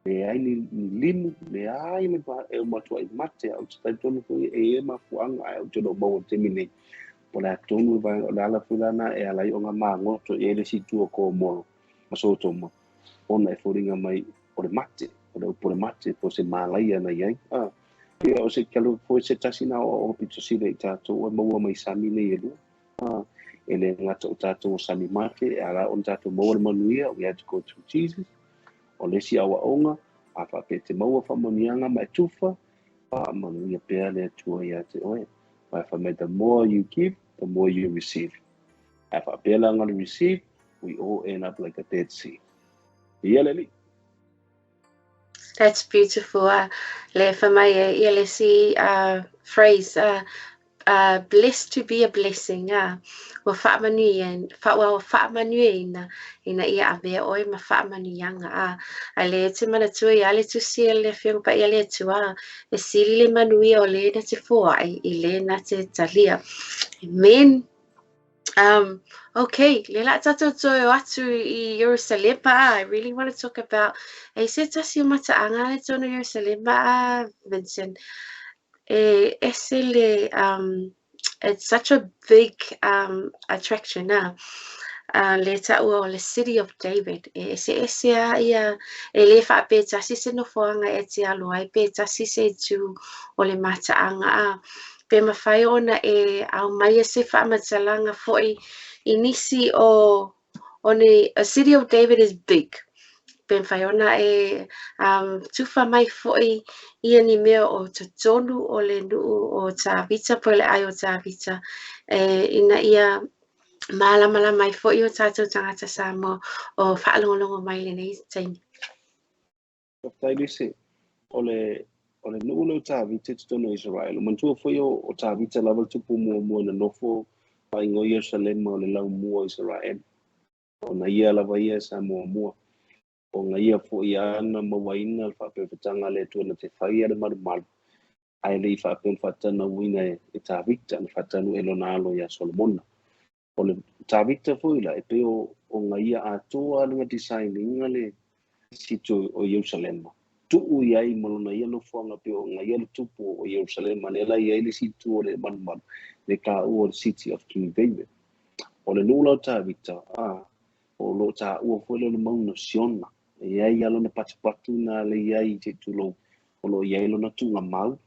leai ni limu, leai me e matua'i mate a ou te talitonu foi e ia mafua'aga ae ou te le o maua i le taimi nei. Po o le a tonu le vaega o le ala foi lana e ala ai ona magoto i ai le isi itu o Komoro ma Sotoma ona e foliga mai o le mate, o le upu o le mate, po o se malaia na i ai. Ia o se kalo foi se tasi na o pito sile i tatou e maua mai sami nei e lua. E le gata o tatou o sami mate, e ala ona tatou maua le manuia, we had to go through Jesus. O le isi aoaoga, a faapea e te maua faamanuiaga ma e tufa, faamanuia pea le Atua ia te oe. Aua fai mai, the more you give, the more you receive. A faapea la le receive, we all end up like a dead sea. Ia le Alii. That's beautiful. Le fai mai e ia le isi phrase, blessed to be a blessing. Ua faamanuia, ua faamanuiaina ina ia avea oe ma faamanuiaga. A le te manatua ia le tusi a le Afioga Paia le Atua, e sili le manuia o le na te foai i le na te talia. Amen. Okay, le la tatou toe o atu i Ierusalema. I really want to talk about e se tasi o mataaga i totonu o Ierusalema, Vincent. E ese le, it's such a big attraction. Le taua o le City of David. E ese ese a ia, e le faapea tasi se nofoaga e te alu ai, pe tasi se itu o le mataaga. Pe mafai ona e aumaia se faamatalaga foi i nisi o ni, a City of David is big. Pe mafai ona e tufa mai foi ia ni mea o totonu o le nuu o Tavita po le ai o Tavita e, ina ia malamalama ai foi o tatou tagata Samoa o faalogologo mai lenei taimi. Faafetai Lise. O le nuu lea o Tavita i totonu o Israel. O manatua foi o Tavita lava le tupu muamua na nofo faaigoa Ierusalema o le laumua o Israel. Ona ia lava ia sa muamua. Ona ia foi ana mauaina le faapefetaga le Atua na te faia le malumalu. Ae le i faapea ona faatanauina e Tavita, na faatanu e lona alo ia Solomona. O le Tavita foi la, e pei o nga ia atoa le design inga le city o Ierusalema. Tuu i ai ma lona ia nofoaga pei o nga ia le tupu o Ierusalema, lea la i ai le situ o le malumalu, le taua o le City of King David. O le nuu la o Tavita, o lo o taua foi lea o le mauga o Siona. E i ai lona patupatu na le i ai se tulou, o lo o i ai lona tuugamau,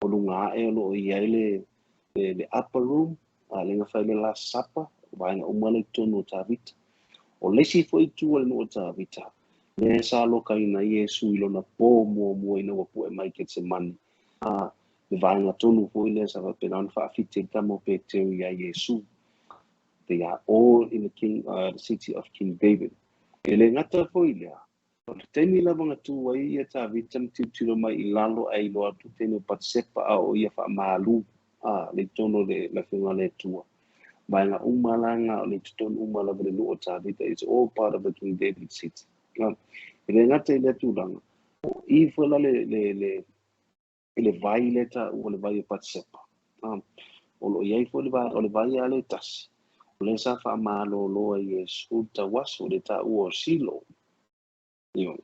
o luga ae o lo o i ai le upper room, le na fai le Last Supper, vaega uma le totonu o Tavita. O le isi foi itu o le nuu o Tavita, lea sa alokaina ai Iesu i lona po muamua ina ua pue mai Ketsemane. Le vaega tonu foi lea sa faapena ona faafiti ai tama o Petero ia Iesu. They are all in the city of King David. E le gata foi lea, o le taimi lava na tu ai ia Tavita ma tilotilo mai i lalo ae iloa atu teine o Patsepa a o ia faamalu le totonu o le afioga a le Atua. Vaega uma la nga o le totonu uma lava le nuu o Tavita, it's all part of the King David city. E le gata i lea tulaga, o i foi la le i le vai lea taua le vai o Patsepa. O lo o i ai foi le vai, o le vai a le tasi. O lea sa faamalolo ai Iesu tauaso le taua o Silo. Io,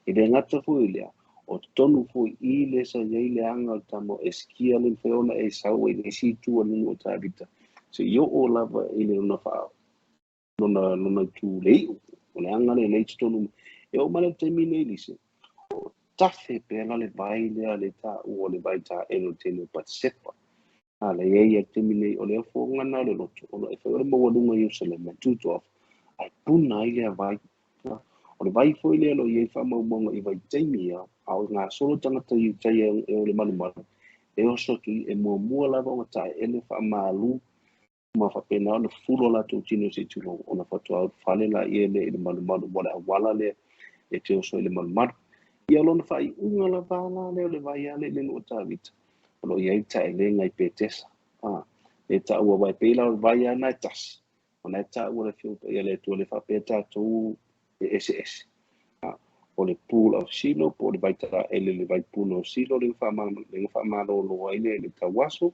e le gata foi lea, o totonu foi i le sa i ai le aga o le tama o Eskia le mafai ona e sau ai le isi itu o le nuu o Tavita. Se i oo lava i le lona faa lona itu le iu. O le aga le le i totonu. E oo mai le taimi nei Lise, o tafe pea la le vai lea le taua o le vai taele o le teine o Patsepa. A le i ai a taimi nei o le ofoga na o le loto, o lo e fai o le maualuga i Ierusalema e tutu ai puna ai lea vai. O le vai foi lea lo i ai faamaumauga i vaitaimi ia, a o gasolo tagata i utai e o le malumalu, e oso atu e muamua lava ona taeele faamalu ma faapena ona fulo latou tino se i tulou, ona faatoa ulufale laia lea i le malumalu mo le auala lea e te oso i le malumalu. Ia lona faaiuga lava la lea o le vai ale i le nuu o Tavita, o lo o i ai taelega i Petesa. E taua vai pei la o le vai lava na e tasi, ona e taua le Afioga Paia le Atua le faapea tatou e eseese. O le pool of Silo po o le vai taele le vai puna o Silo le faamalolo ai le tauaso,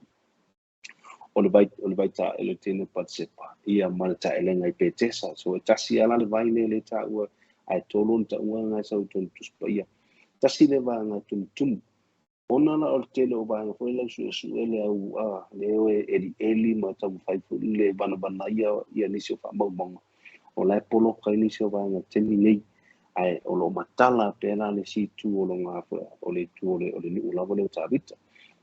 o le vai taele tene o Patsepa, ia ma le taelega i Petesa. So e tasi ala le vai lea le taua, ae tolu ona taua nga sau i tonu Tusi Paia. Tasi le vaega tumutumu. Ona la o le tele o vaega foi lau suesue le au le o e elieli ma taumafai foi le vanavanaia ia nisi o faamaumauga. O la e poloka i nisi o vaega taimi nei. Ae o lo o matala pea la le isi itu o longa o le itu o le nuu lava lea o Tavita.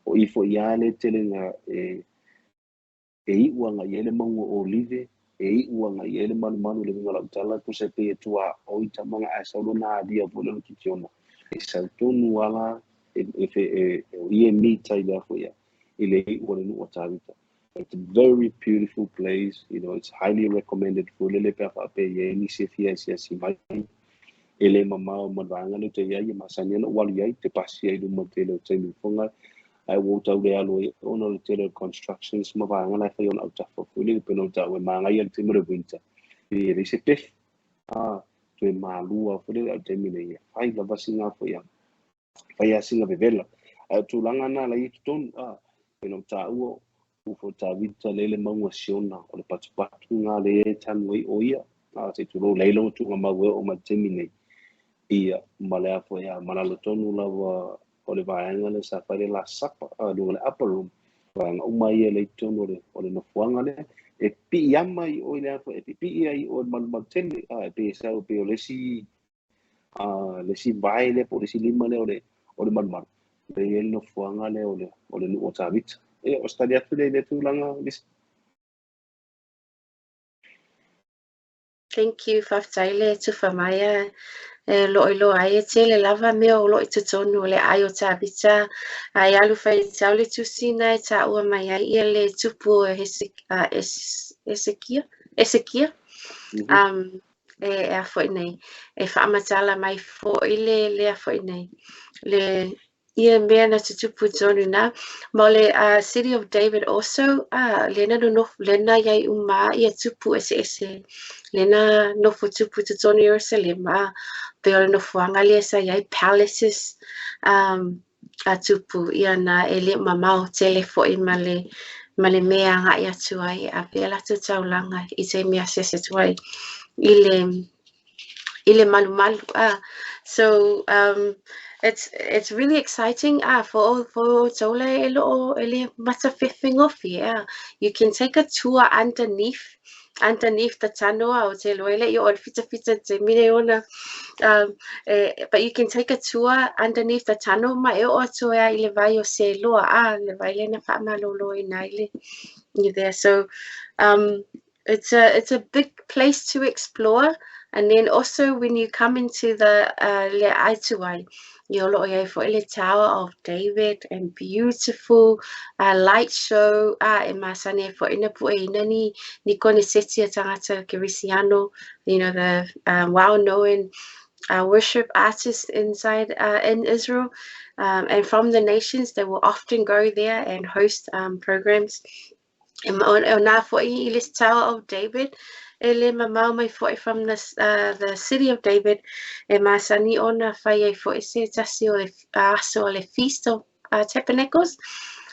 O i foi ia le tele nga e E iʻu agai i ai le mauga o Olive, e iʻu agai i ai le malumalu i le uiga o lau tala, tusa e pei e tuaoi tamaga ae sau lona alia foi lea o Kitiona. E sau tonu ala e, e, e, e, o ia e mita i lea foi i le iʻu o le nuu o Tavita. It's a very beautiful place, it's highly recommended foi lele pe a faapea i ai nisi e fia asiasi mai. E le mamao ma le vaega lea ou te i ai, e masani ana ou alu i ai, te pasi ai i luma tele o taimi fofoga, ae ua ou tau le alu ai ona o le tele o constructions ma vaega la e fai ona autafa foi lele pei ona ou taua e manaia le taimi o le winter. E leai se pefu, a toe malua foi lele, a o le taimi nei e fai lava sina foi a fai lava sina vevela. Ae o tulaga na la i totonu, a pei ona ou taua ua Tavita lea le mauga Siona o le patupatu ngā le e tanu ai o ia, a se tulou lei longa tuuga mau e oo mai le taimi nei. Ia, ma le a foi a malalo tonu lava o le vaega lea sa fai le Last Supper, a luga le upper room, vaega uma ia lea i totonu o le nofoaga lea, e piiama i o i le a foi, e pipii ai i o i le malumalu tele, a e pei e sau e pei o le isi le isi vae lea po o le isi lima lea o le malumalu, lea e i ai le nofoaga lea o le nuu o Tavita. Ia, o se tali atu lea i lea tulaga, Lisa. Thank you, faafetai le tufa mai a e lo iloa ai e tele lava mea o lo i totonu o le aai o Tavita ae alu faitau le tusi na e taua mai ai ia le tupu o Hesekia, Esekia. E a foi nei e faamatala mai foi le lea foi nei le ia mea na tutupu tonu na. Ma o le City of David also, lena nonofo, lena iai uma ia tupu eseese, lena nofo tupu totonu Ierusalema, pei o le nofoaga lea sa iai palaces a tupu ia na e le mamao tele foi ma le mea agai atu ai e ave a latou taulaga i taimi e asiasi atu ai i le malumalu. So it's really exciting for outou le e loo e le matafefegofi. You can take a tour underneath the tanoa o te loa le i o le fitafita te mine ona but you can take a tour underneath the tunnel ma e o atu ai i le vai o Seloa, a le vai le na whaamalolo i nai le i there. So it's a big place to explore. And then also when you come into the le aituai, i o loo iai foi le Tower of David and beautiful light show e masani ai foi na pueina ni koneseti a tagata kerisiano, the well-known worship artists inside in Israel and from the nations. They will often go there and host programs. E o nā foi i le Tower of David e le mamao mai foi from the City of David e masani ona fai ai foi se tasi o le aso o le Feast of Tabernacles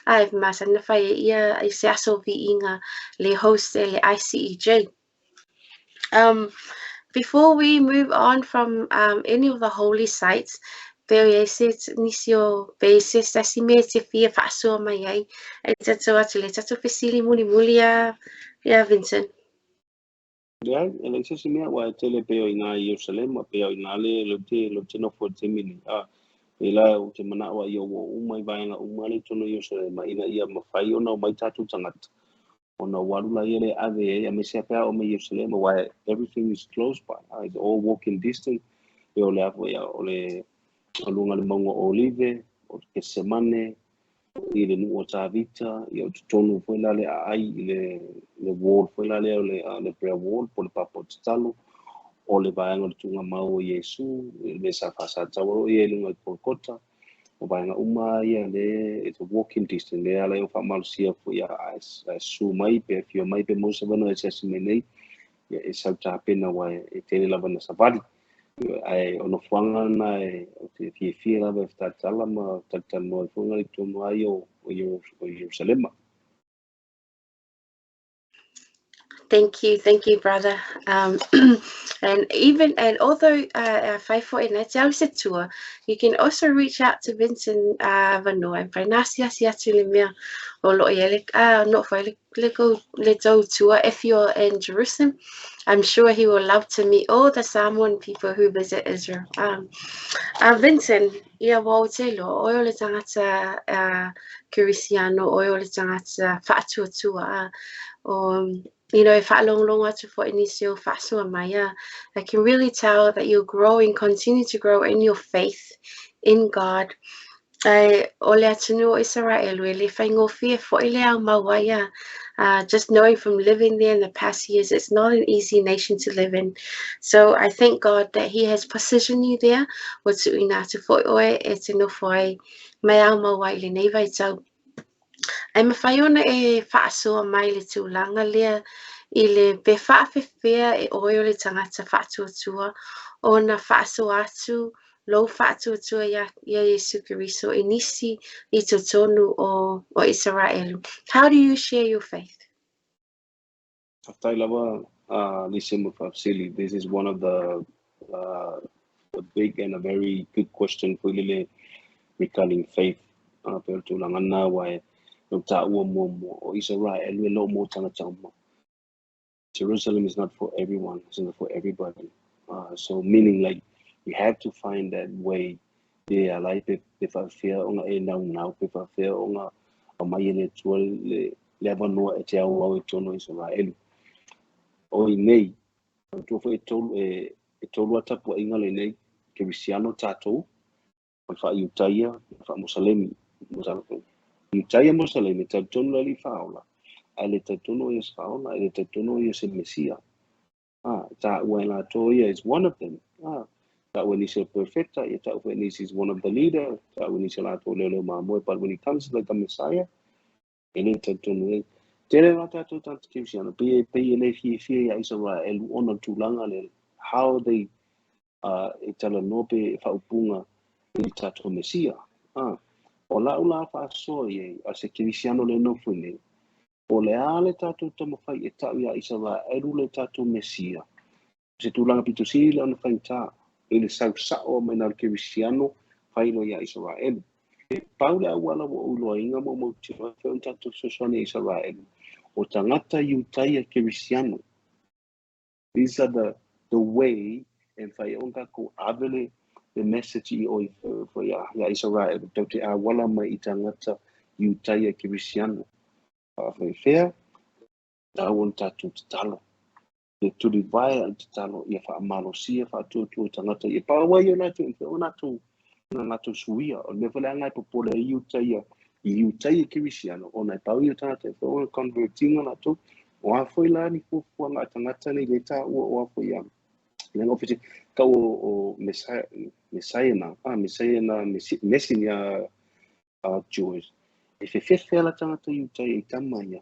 a e masani na fai ai ia i se aso viiga le host e le ICEJ. Before we move on from any of the holy sites, pe o iai se nisi o pe se tasi mea te fia faasoa mai ai e tatou atu le tatou fesili mulimuli a ia Vincent. Leai, e leai se isi mea, aua e tele pei o i inā i Ierusalema, pei o i inā le lo te nofo i le taimi nei. A, pei la ou te manao ai ia ua uma i vaega uma le i totonu o Ierusalema, ina ia mafai ona omai tatou tagata. Ona ua alu la ia le ave ai, aemaise lava pe a oo mai Ierusalema, aua everything is close by, it's all walking distance. Pei o le a foi o le o luga o le mauga o Olive, o le Kesemane, i le nuu o Tavita, ia o totonu foi la le aai i le wall foi la lea o le prayer wall po o le papa o tatalo, o le vaega o le tuugamau o Iesu, le mea sa faasataua o ia i luga i Kolokota, o vaega uma ia le it's a walking distance lea ala ai o faamalosia foi a susu mai pe afio mai pe maua se avanoa e asiasi mai nei, ia e sau tapena aua e tele lava na savali. Ae o nofoaga na e o te fiafia lava e fetalatala ma talatalanoa ai foi i totonu ai o Ierusalema. Thank you, thank you, brother. And even and although 5 foot in you can also reach out to Vincent Vanua and whai atu le mea o lo i ele no whai le go le tau tua if you're in Jerusalem. I'm sure he will love to meet all the Samoan people who visit Israel. Vincent, ia wau te lo, o le tangata Kerisiano, o le tangata whaatuatua, o e whaalonglongo atu fo inisi o whaasua mai. I can really tell that you're growing, continue to grow in your faith in God. Ai, o le atunu o Israel e le whaingofie fo i le au maua. Just knowing from living there in the past years, it's not an easy nation to live in. So I thank God that He has positioned you there. O tu ina atu fo oe e te nofo ai mai au maua i le nei vai tau. Ai mawhai ona e whaasoa mai le tūlanga lea i le pe whaafewhea e oe o le tangata whaatuatua o na whaasoa atu lou whaatuatua ia Yesu Keriso i nisi i totonu o Israel. How do you share your faith? Faafetai lava, Lisa Mufafsili. This is one of the big and a very good question for lele regarding faith. Pe o tulaga na wa e no ta ua mua mua o Israel e lo mo tangata uma. Jerusalem is not for everyone. It's not for everybody. So meaning, like, you have to find that way pe alai pe pe faafea ona e naunau pe faafea ona aumai e le Atua le avanoa e te auau i totonu o Isaraelu. O i nei, tua foi e tolu a tapuaiga lenei, Kerisiano tatou, o le faaiutaia, faamosalemi. Iutaia mosalemi, talitonu le Alii Faaola, ae le talitonu o ia se Faaola, e le talitonu o ia se Mesia. Ah, taua e latou ia is one of them. Ah, taua nisi o perfecta, ia taua nisi is one of the leader, taua nisi o latou leo leo mamoe, but when it comes to like the Messiah, e le talitonu e. Tele la tatou tagata Kerisiano, pe e le fiafia ia Israel ona tulaga le how they e talanoa pe faaupuga i le tatou Mesia. Ah, o lau la faasoa i ai, a se Kerisiano le nofo nei, o le a le tatou taumafai e tau ia Isaraelu le tatou Mesia. Se tulaga pito sili le ona faigata, i le sausao mai na le Kerisiano failo ia Isaraelu. E pau le auala ua ou iloaina ma ou mautinoa e ona tatou fesoasoani ia Isaraelu. O tagata Iutaia Kerisiano. These are the way e mafai ona tatou ave le message i oi fo ia Israel tau te awala mai i tagata Iutaia Kerisiano. Faafefea, tau ona tatou tatalo. Le tulivae a le tatalo ia faamalosia faatuatua tagata ia pau ai o latou e o latou na latou suia. O le mea foi le aga e popole ai Iutaia i Iutaia Kerisiano ona e pau ia tagata e ona convertinga latou o a foi la ni fuafuaga a tagata nei le taua o a foi ia le aga ofisi kau o Messiah Messiah na Messiah na Messi nia Jewish e fefefe ala tagata Iutaia i tama ia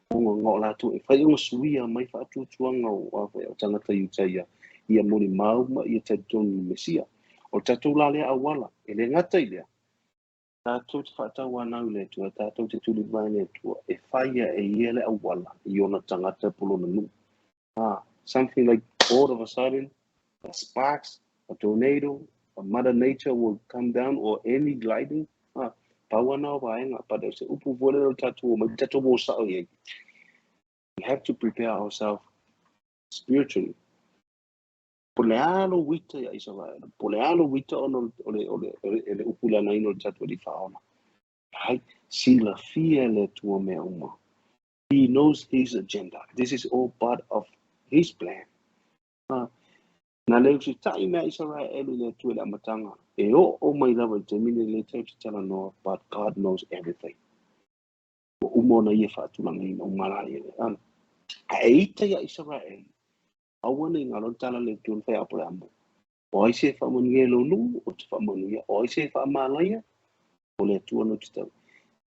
o ngā o latou e whai o suia mai whaatuatuanga o a foi o tagata Iutaia ia moni mauma ia talitonu Mesia. O tatou la lea auala e le gata i lea tatou te faatauanau le Atua, tatou te tuli mai le Atua e whaia e ia le auala i ona tagata po lona nuu. Something like all of a sudden, a sparks, a tornado, a mother nature will come down or any lightning. Pau ana o vaega, but se upu foi lea o tatou mai tatou o sao i ai. We have to prepare ourselves spiritually. Po le alo wita ia Israel, po le alo wita ona o le upu le anaina o le tatou Alii Faaola. Hai, silafia le Atua mea uma. He knows his agenda. This is all part of his plan. Na le usita'i mea Israel i le Atua i le amataga. E o o mai lava i taimi le le tau te talanoa, but God knows everything. Ua uma ona ia faatulagaina uma la ia le. A e ita ia Israel, aua nei ngalo tala le Atua na fai Aperamo. O ai se faamanuia i lou nuu, o te faamanuia. O ai se faamalaia, o le Atua no te tau.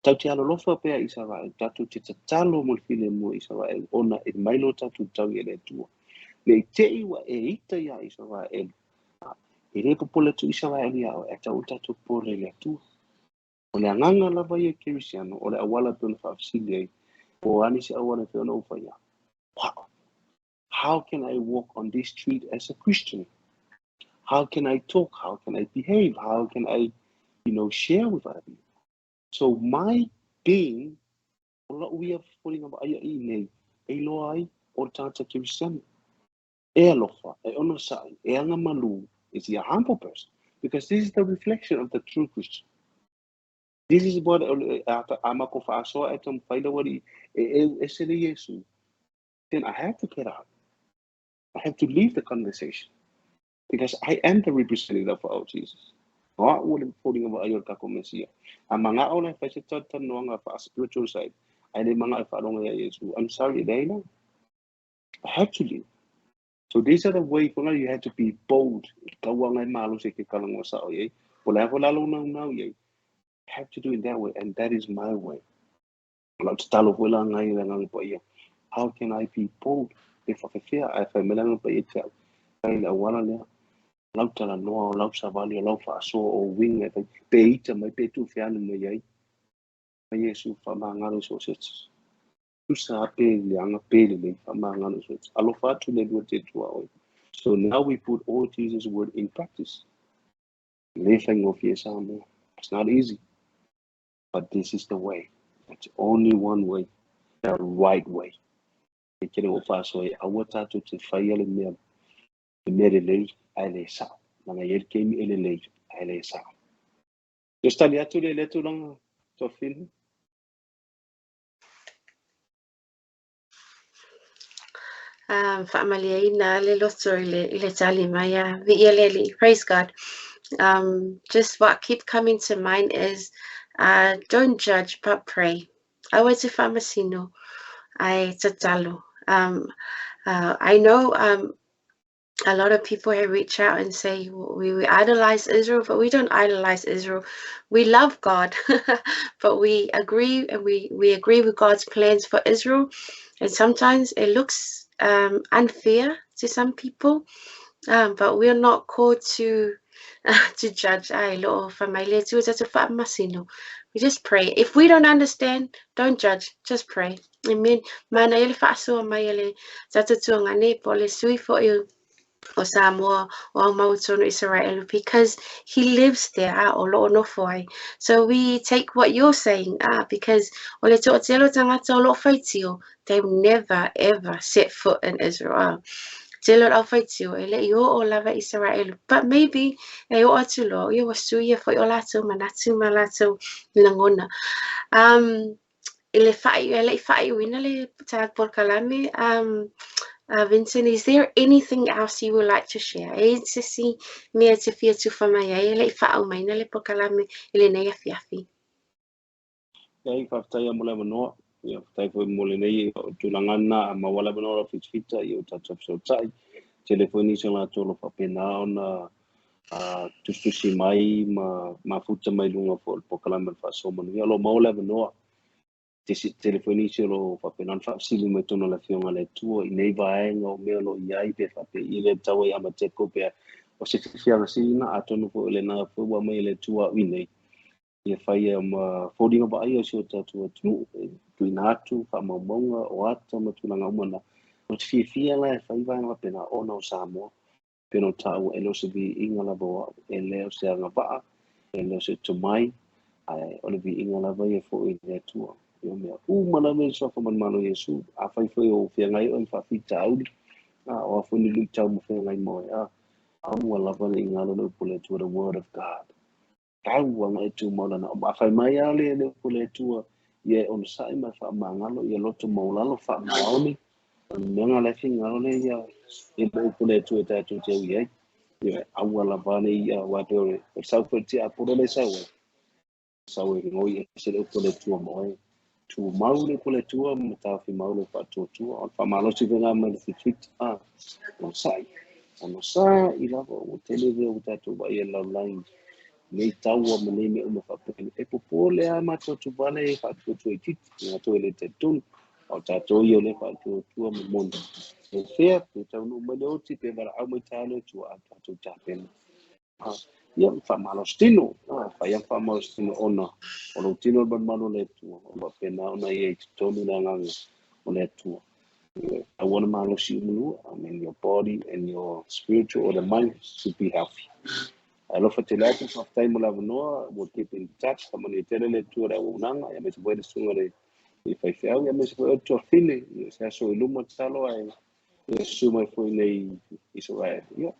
Tau te alolofa pea Israel, tatou te tatalo mo le filemu o Israel, ona e mai lo tatou tau i le Atua. Le i te iwa e ita ia Israel. E le popole atu Israel ia o e tau tatou popole i le Atua. O le agaga lava ia Kerisiano, o le auala pe ona faafesili ai, po o ani se auala e pei ona ou faia. Wow. How can I walk on this street as a Christian? How can I talk? How can I behave? How can I, share with other people? So my being, o la'u ia foliga vaaia i nei, e iloa ai o le tagata kerisiano. E alofa, e onosa'i, e agamalu, is he a humble person? Because this is the reflection of the true Christian. This is what a makou faasoa e taumafai lau alii e eu ese le Iesu. Then I have to get out. I have to leave the conversation because I am the representative of our Jesus. O a'u o le foliga vaaia o le tatou Mesia. A maga'o la e fai se talatalanoaga faa-spiritual side, ae le maga'o e faalogo iā Iesu. I'm sorry, e leai la. I have to leave. So these are the way for you have to be bold. Tauaga e malosi e ke talanoa sa'o i ai. Po o le a foi la lou naunau i ai. Have to do it that way, and that is my way. O lau tatalo foi la ngai le Agaga Paia. How can I be bold? Pe faafefea ae fai mai le Agaga Paia ia te au. Fai le auala lea. Lau talanoa, o lau savali, o lau faasoa, o uiga e fai. Pe ita mai, pe tuufeanu mai ai. Mai Iesu faamagalo i so o se isi. Tusa pe leaga pe lelei faamagalo i so o se isi. Alofa atu le Atua te Atua oe. So now we put all Jesus word in practice. E le faigofie Samoa. It's not easy. But this is the way. It's only one way. The right way. E tele o faasoa e aua tatou te faia le mea le mea lelei ae le sa'o. Leaga e i ai le taimi e lelei ae le sa'o. Just tali atu le lea tulaga Toafili. Faamalieina le loto i le tali mai a viia le Alii. Praise God. Just what keep coming to mind is don't judge but pray. Aua te faamasino ae tatalo. I know a lot of people have reached out and say we idolize Israel, but we don't idolize Israel. We love God, but we agree and we agree with God's plans for Israel. And sometimes it looks unfair to some people, but we are not called to to judge. We just pray. If we don't understand, don't judge. Just pray. Amen. Mana ia le faasoa mai a le tatou tuagane po o le sui fo'i o Samoa o aumau tonu Isaraelu because he lives there ah, o lo'o nofo ai. So we take what you're saying ah, because o le to'atele o tagata o lo'o faitio, they will never ever set foot in Israel ah. Tele o le aufaitio e le'i o'o lava Isaraelu but maybe e o'o atu loa ia ua suia fo'i o latou manatu ma latou lagona. I le faaiu, e le'i faaiuina le ta polokalame, Vincent, is there anything else you would like to share? E i se isi mea e te fia tufa mai ai e le'i faaaumaina le polokalame i lenei afiafi. Leai, faafetai lava mo le avanoa. Ia, faafetai foi mo lenei tulaga lena a maua le avanoa o lau fitafita i o tatou fesootai. Tele foi nisi o latou o lo o faapena ona tusitusi mai ma mafuta mai luga foi o le polokalame o le Faasoa Manuia. O lo o maua le avanoa. Tele foi nisi o lo o faapena ona faafesili mai totonu o le Afioga a le Atua i nei vaega o mea o lo o i ai pe faapei i le tau ai amateko pe o se fiafiaga sili atonu foi o lena foi ua aumai e le Atua au i nei ia faia ma foliga vaaia o si o tatou atunuu e tuuina atu faamaumauga o ata ma tulaga uma na. O te fiafia la e fai vaega faapena ona o Samoa pei ona taua e le o se viiga lava o au, e le o se agavaa, e le o se tomai, ae o le viiga lava ia foi i le Atua. Ia mea uma lava i suafa manumalo o Iesu, afai foi o feagai oe ma faafitauli, a o a foi ni luitau ma feagai ma oe, a aua lava ne i galo le upu a le Atua, the word of God. Tau ana e tumau lana. A fai mai lava le upu a le Atua, ia e onosai ma e faamagalo, ia loto maualalo, faamaoni, o le mea lena o la e finagalo lea ia i le upu a le Atua e tatou te ui ai. Ia, aua lava ne i, aua pei o le sau foi o le tiapolo lea e sau ai, sau e goi ese le upu a le Atua ma oe. Tumau le upu a le Atua ma taofi mau lou faatuatua. O le faamalosi foi lena mai le fitafita, a, onosai, onosai lava ua tele mea ua tatou vaai ai i le lalolagi nei taua ma nei mea uma faapea. E popole lava matou tuvale e faatuatua itiiti, matou e le talitonu. A o tatou ia o lea e faatuatua ma moni. E fea pe taunuu mai le oti pe valaau mai taeao le Atua a tatou tapena. Ia, faamalosi tino, fai lava faamalosi tino ona o lou tino o le malumalu o le Atua, o faapena ona ia i totonu le agaga o le Atua. Aua maua le malosi uma lua. I mean, your body and your spiritual or the mind should be healthy. Alofa tele atu, faafetai mo le avanoa, we'll keep in touch. Faamanuia tele le Atua i le auaunaga, aemaise foi le susuga i le faifeau, aemaise foi o le tuafine, ia se aso i luma tatalo ae ia susu mai foi nei Israel. Ia,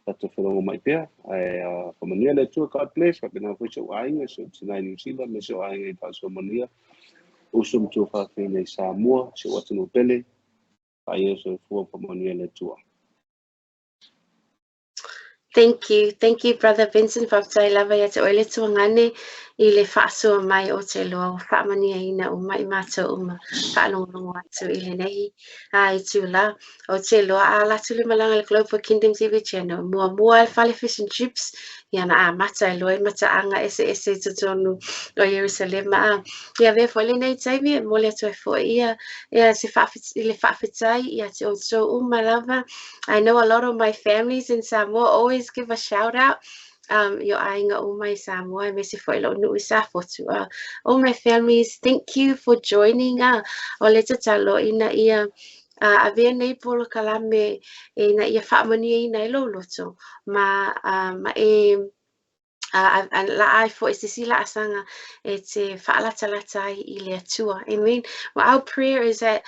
tatou felogomai pea, ae faamanuia le Atua, God bless, faapena foi si ou aiga, si ou tina i Niu Sila, ma si ou aiga i Faasoa Manuia, uso ma tuafafine i Samoa, si ou atunuu pele, paia soifua, faamanuia le Atua. Thank you. Thank you, Brother Vincent. Faafetai lava ia te oe le tuagane i le faasoa mai o te loa ua faamanuiaina uma i matou uma faalogologo atu i lenei itula. O te loa a alu atu le malaga i le Global Kingdom TV Channel. Muamua le fale fish and chips, ia na amata ai loa i mataaga eseese i totonu o Ierusalema. A ia avea foi lenei taimi e momoli atu ai foi ia, ia se i le faafetai ia te outou uma lava. I know a lot of my families in Samoa always give a shout out i o aiga uma i Samoa, aemaise foi lou nuu i Safotu. All my families, thank you for joining. O le tatalo ina ia avea nei polokalame ina ia faamanuiaina ai lou loto ma, ma e laa ai foi se isi laasaga e te faalatalata ai i le Atua. Amen. Well, our prayer is that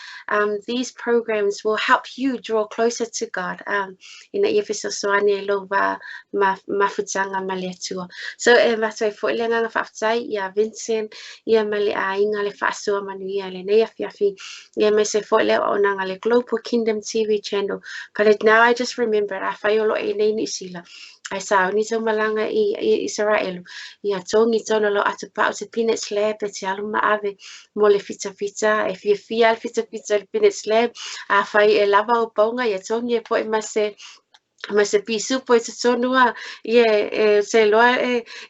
these programs will help you draw closer to God. Ina ia fesoasoani ai lou va mafutaga ma le Atua. So e avatu ai foi le agaga faafetai ia Vincent ia ma le aiga le faasoa manuia i lenei afiafi. Ia aemaise foi le auaunaga le Global Kingdom TV Channel. But now I just remembered, afai o lo o e nei Niu Sila, ai sauni tou malaga i Isaraelu, ia togi tonu lou atupau te peanut slab e te alu ma ave mo le fitafita, e fiafia le fitafita i le peanut slab, afai e lava ou pauga, ia togi e foi ma se pisupo i totonu a, ia e te iloa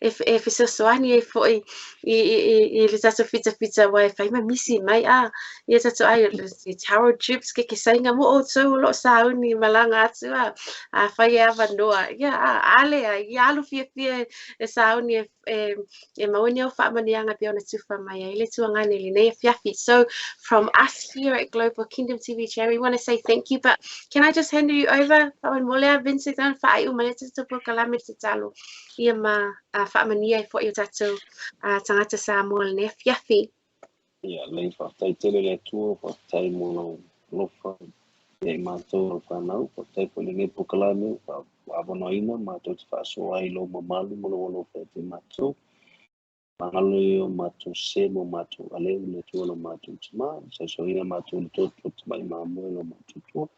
e fesoasoani ai foi i le tatou fitafita aua e fai ma misi mai a ia tatou ai le taro chips ke kesaiga mo outou o lo o sauni malaga atu a afai e avanoa ia a ale ai ia alu fiafia e sauni e maua ni au faamanuiaga pei ona tufa mai ai le tuagane i lenei afiafi. So from us here at Global Kingdom TV Channel, we want to say thank you, but can I just hand you over faamolemole a Vincent ana faaiu mai le tatou polokalame tatalo ia ma faamanuia ai foi o tatou tagata Samoa i lenei afiafi. Ia, lei faafetai tele le Atua, faafetai mo lou alofa ia i matou lau fanau, faafetai foi i lenei polokalame ua avanoaina matou te faasoa ai i lou mamalu ma lou alofa ia te matou. Magalo ia o matou se ma o matou aleu le Atua lo matou tima, saosaoina matou i le toto o tamai mamoe lo matou tua.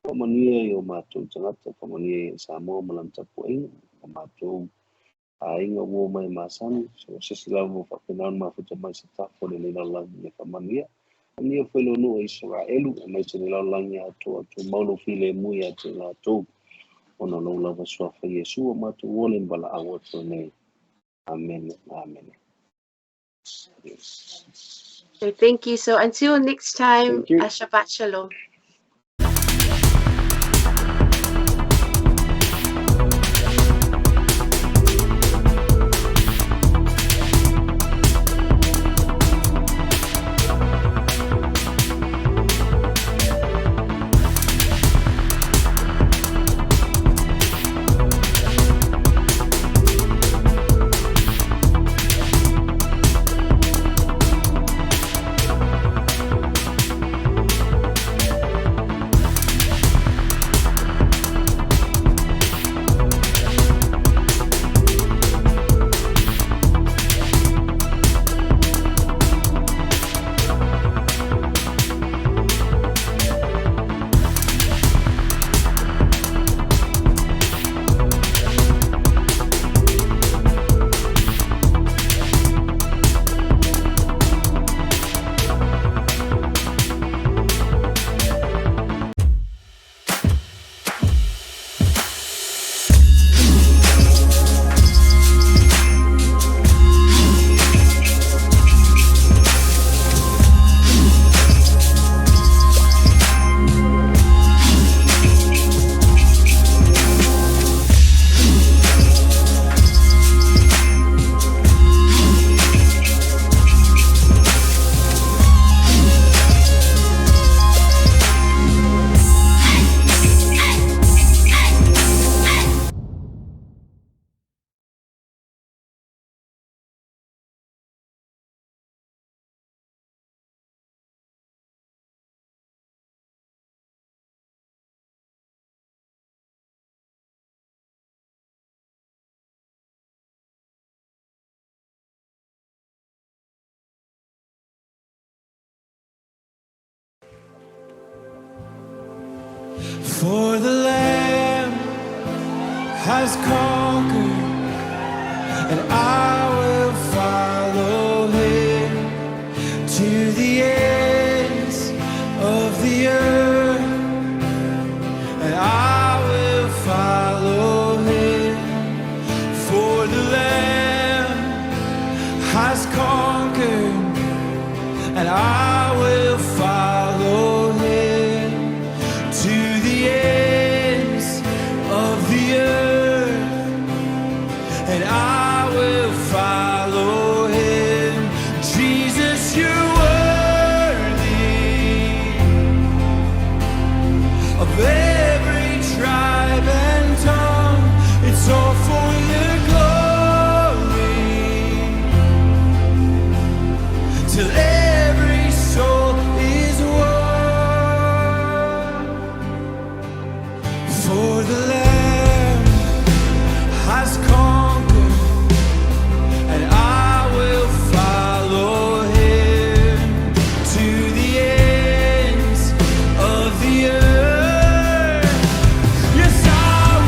Faamanuia i o matou tagata, faamanuia ia Samoa ma lana tapuaiga, o matou aiga ua omai masani, so o se isi lava ua faapena ona mafuta mai se tafa o lenei lalolagi ia faamanuia. Faamanuia foi lou nuu o Isaraelu, aemaise le lalolagi atoa, tumau lou filemu ia te latou, ona o lou lava suafa Iesu ua matou ola i ma valaau atu nei. Amene, amene. So thank you. So until next time, Thank you. Shabbat Shalom. For the Lamb has conquered, and I will follow him to the ends of the earth, and I will follow him. For the Lamb has conquered, and I will follow him to the ends of the earth, and I will follow him. Jesus, you're worthy of every tribe and tongue. It's all for your glory. Till every soul is won. For the Lamb has conquered, and I will follow him to the ends of the earth. Yes, I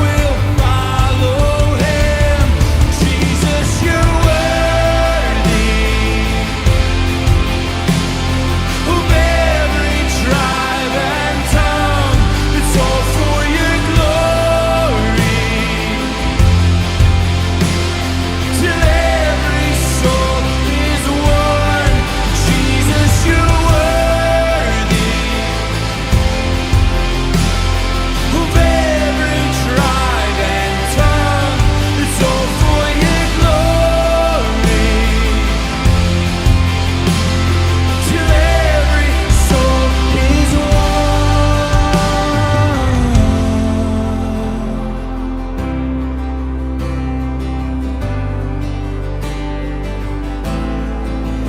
will follow him. Jesus, you're worthy of every tribe and tongue. It's all for your glory. Till every soul is won. Jesus, you're worthy of every tribe and tongue. It's all for your glory. Till every soul is won.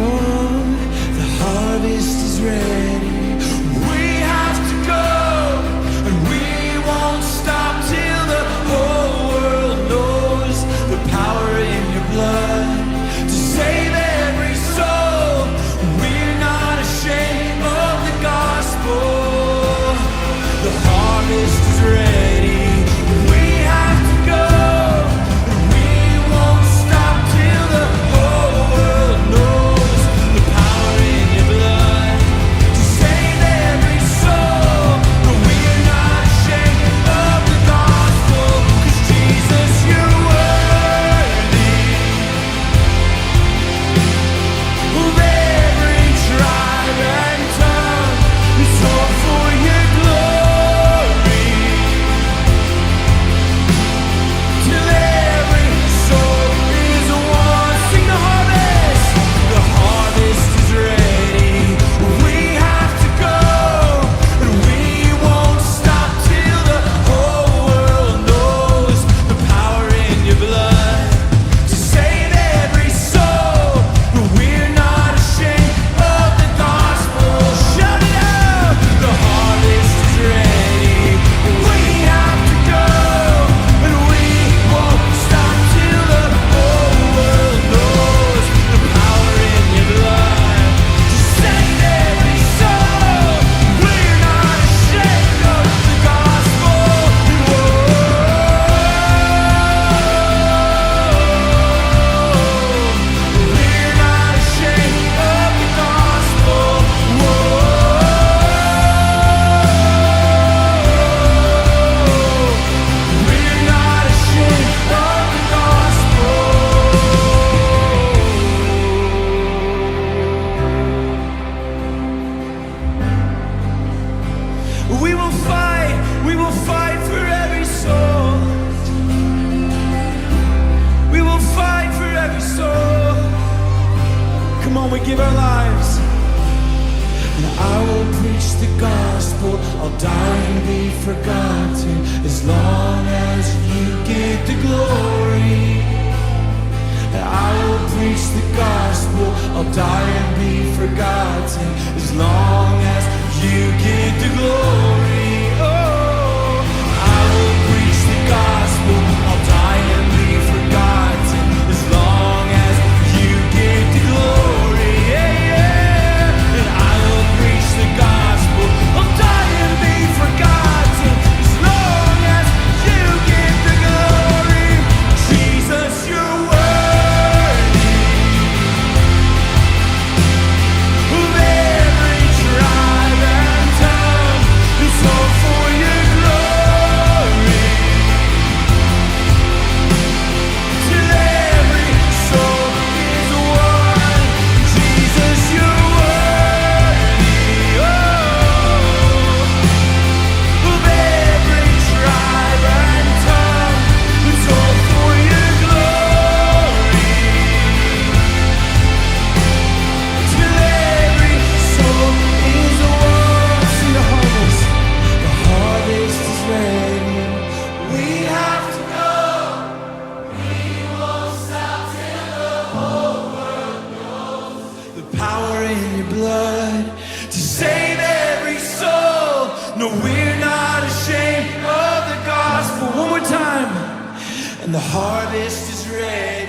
Oh, the harvest is ready. We have to go, and we won't stop till the whole world knows the power in your blood to save every soul. We're not ashamed of the gospel. The harvest is ready. We have to go, and we won't stop till the whole world knows the power in your blood to save every soul. But we're not ashamed of the gospel, 'cause Jesus, you're worthy of every tribe and tongue. It's all for your glory. Till every soul is won. Sing the harvest. The harvest is ready. We have to go, and we won't stop till the whole world knows the power in your blood to save every soul. But we're not ashamed of the gospel. Shout it out! The harvest is ready. We have to go, and we won't stop till the whole world knows the power in your blood to save every soul. We're not ashamed of the gospel. Whoa. We're not ashamed of the gospel. Whoa. We're not ashamed of the gospel. We will fight for every soul. We will fight for every soul. Come on, we give our lives. And I will preach the gospel. I'll die and be forgotten as long as you get the glory. And I will preach the gospel. I'll die and be forgotten as long as you get the glory. Oh, I will preach the gospel. I'll die and be forgotten as long as you get the glory. Yeah. And I will preach the gospel. I'll die and be forgotten. And the harvest is ready.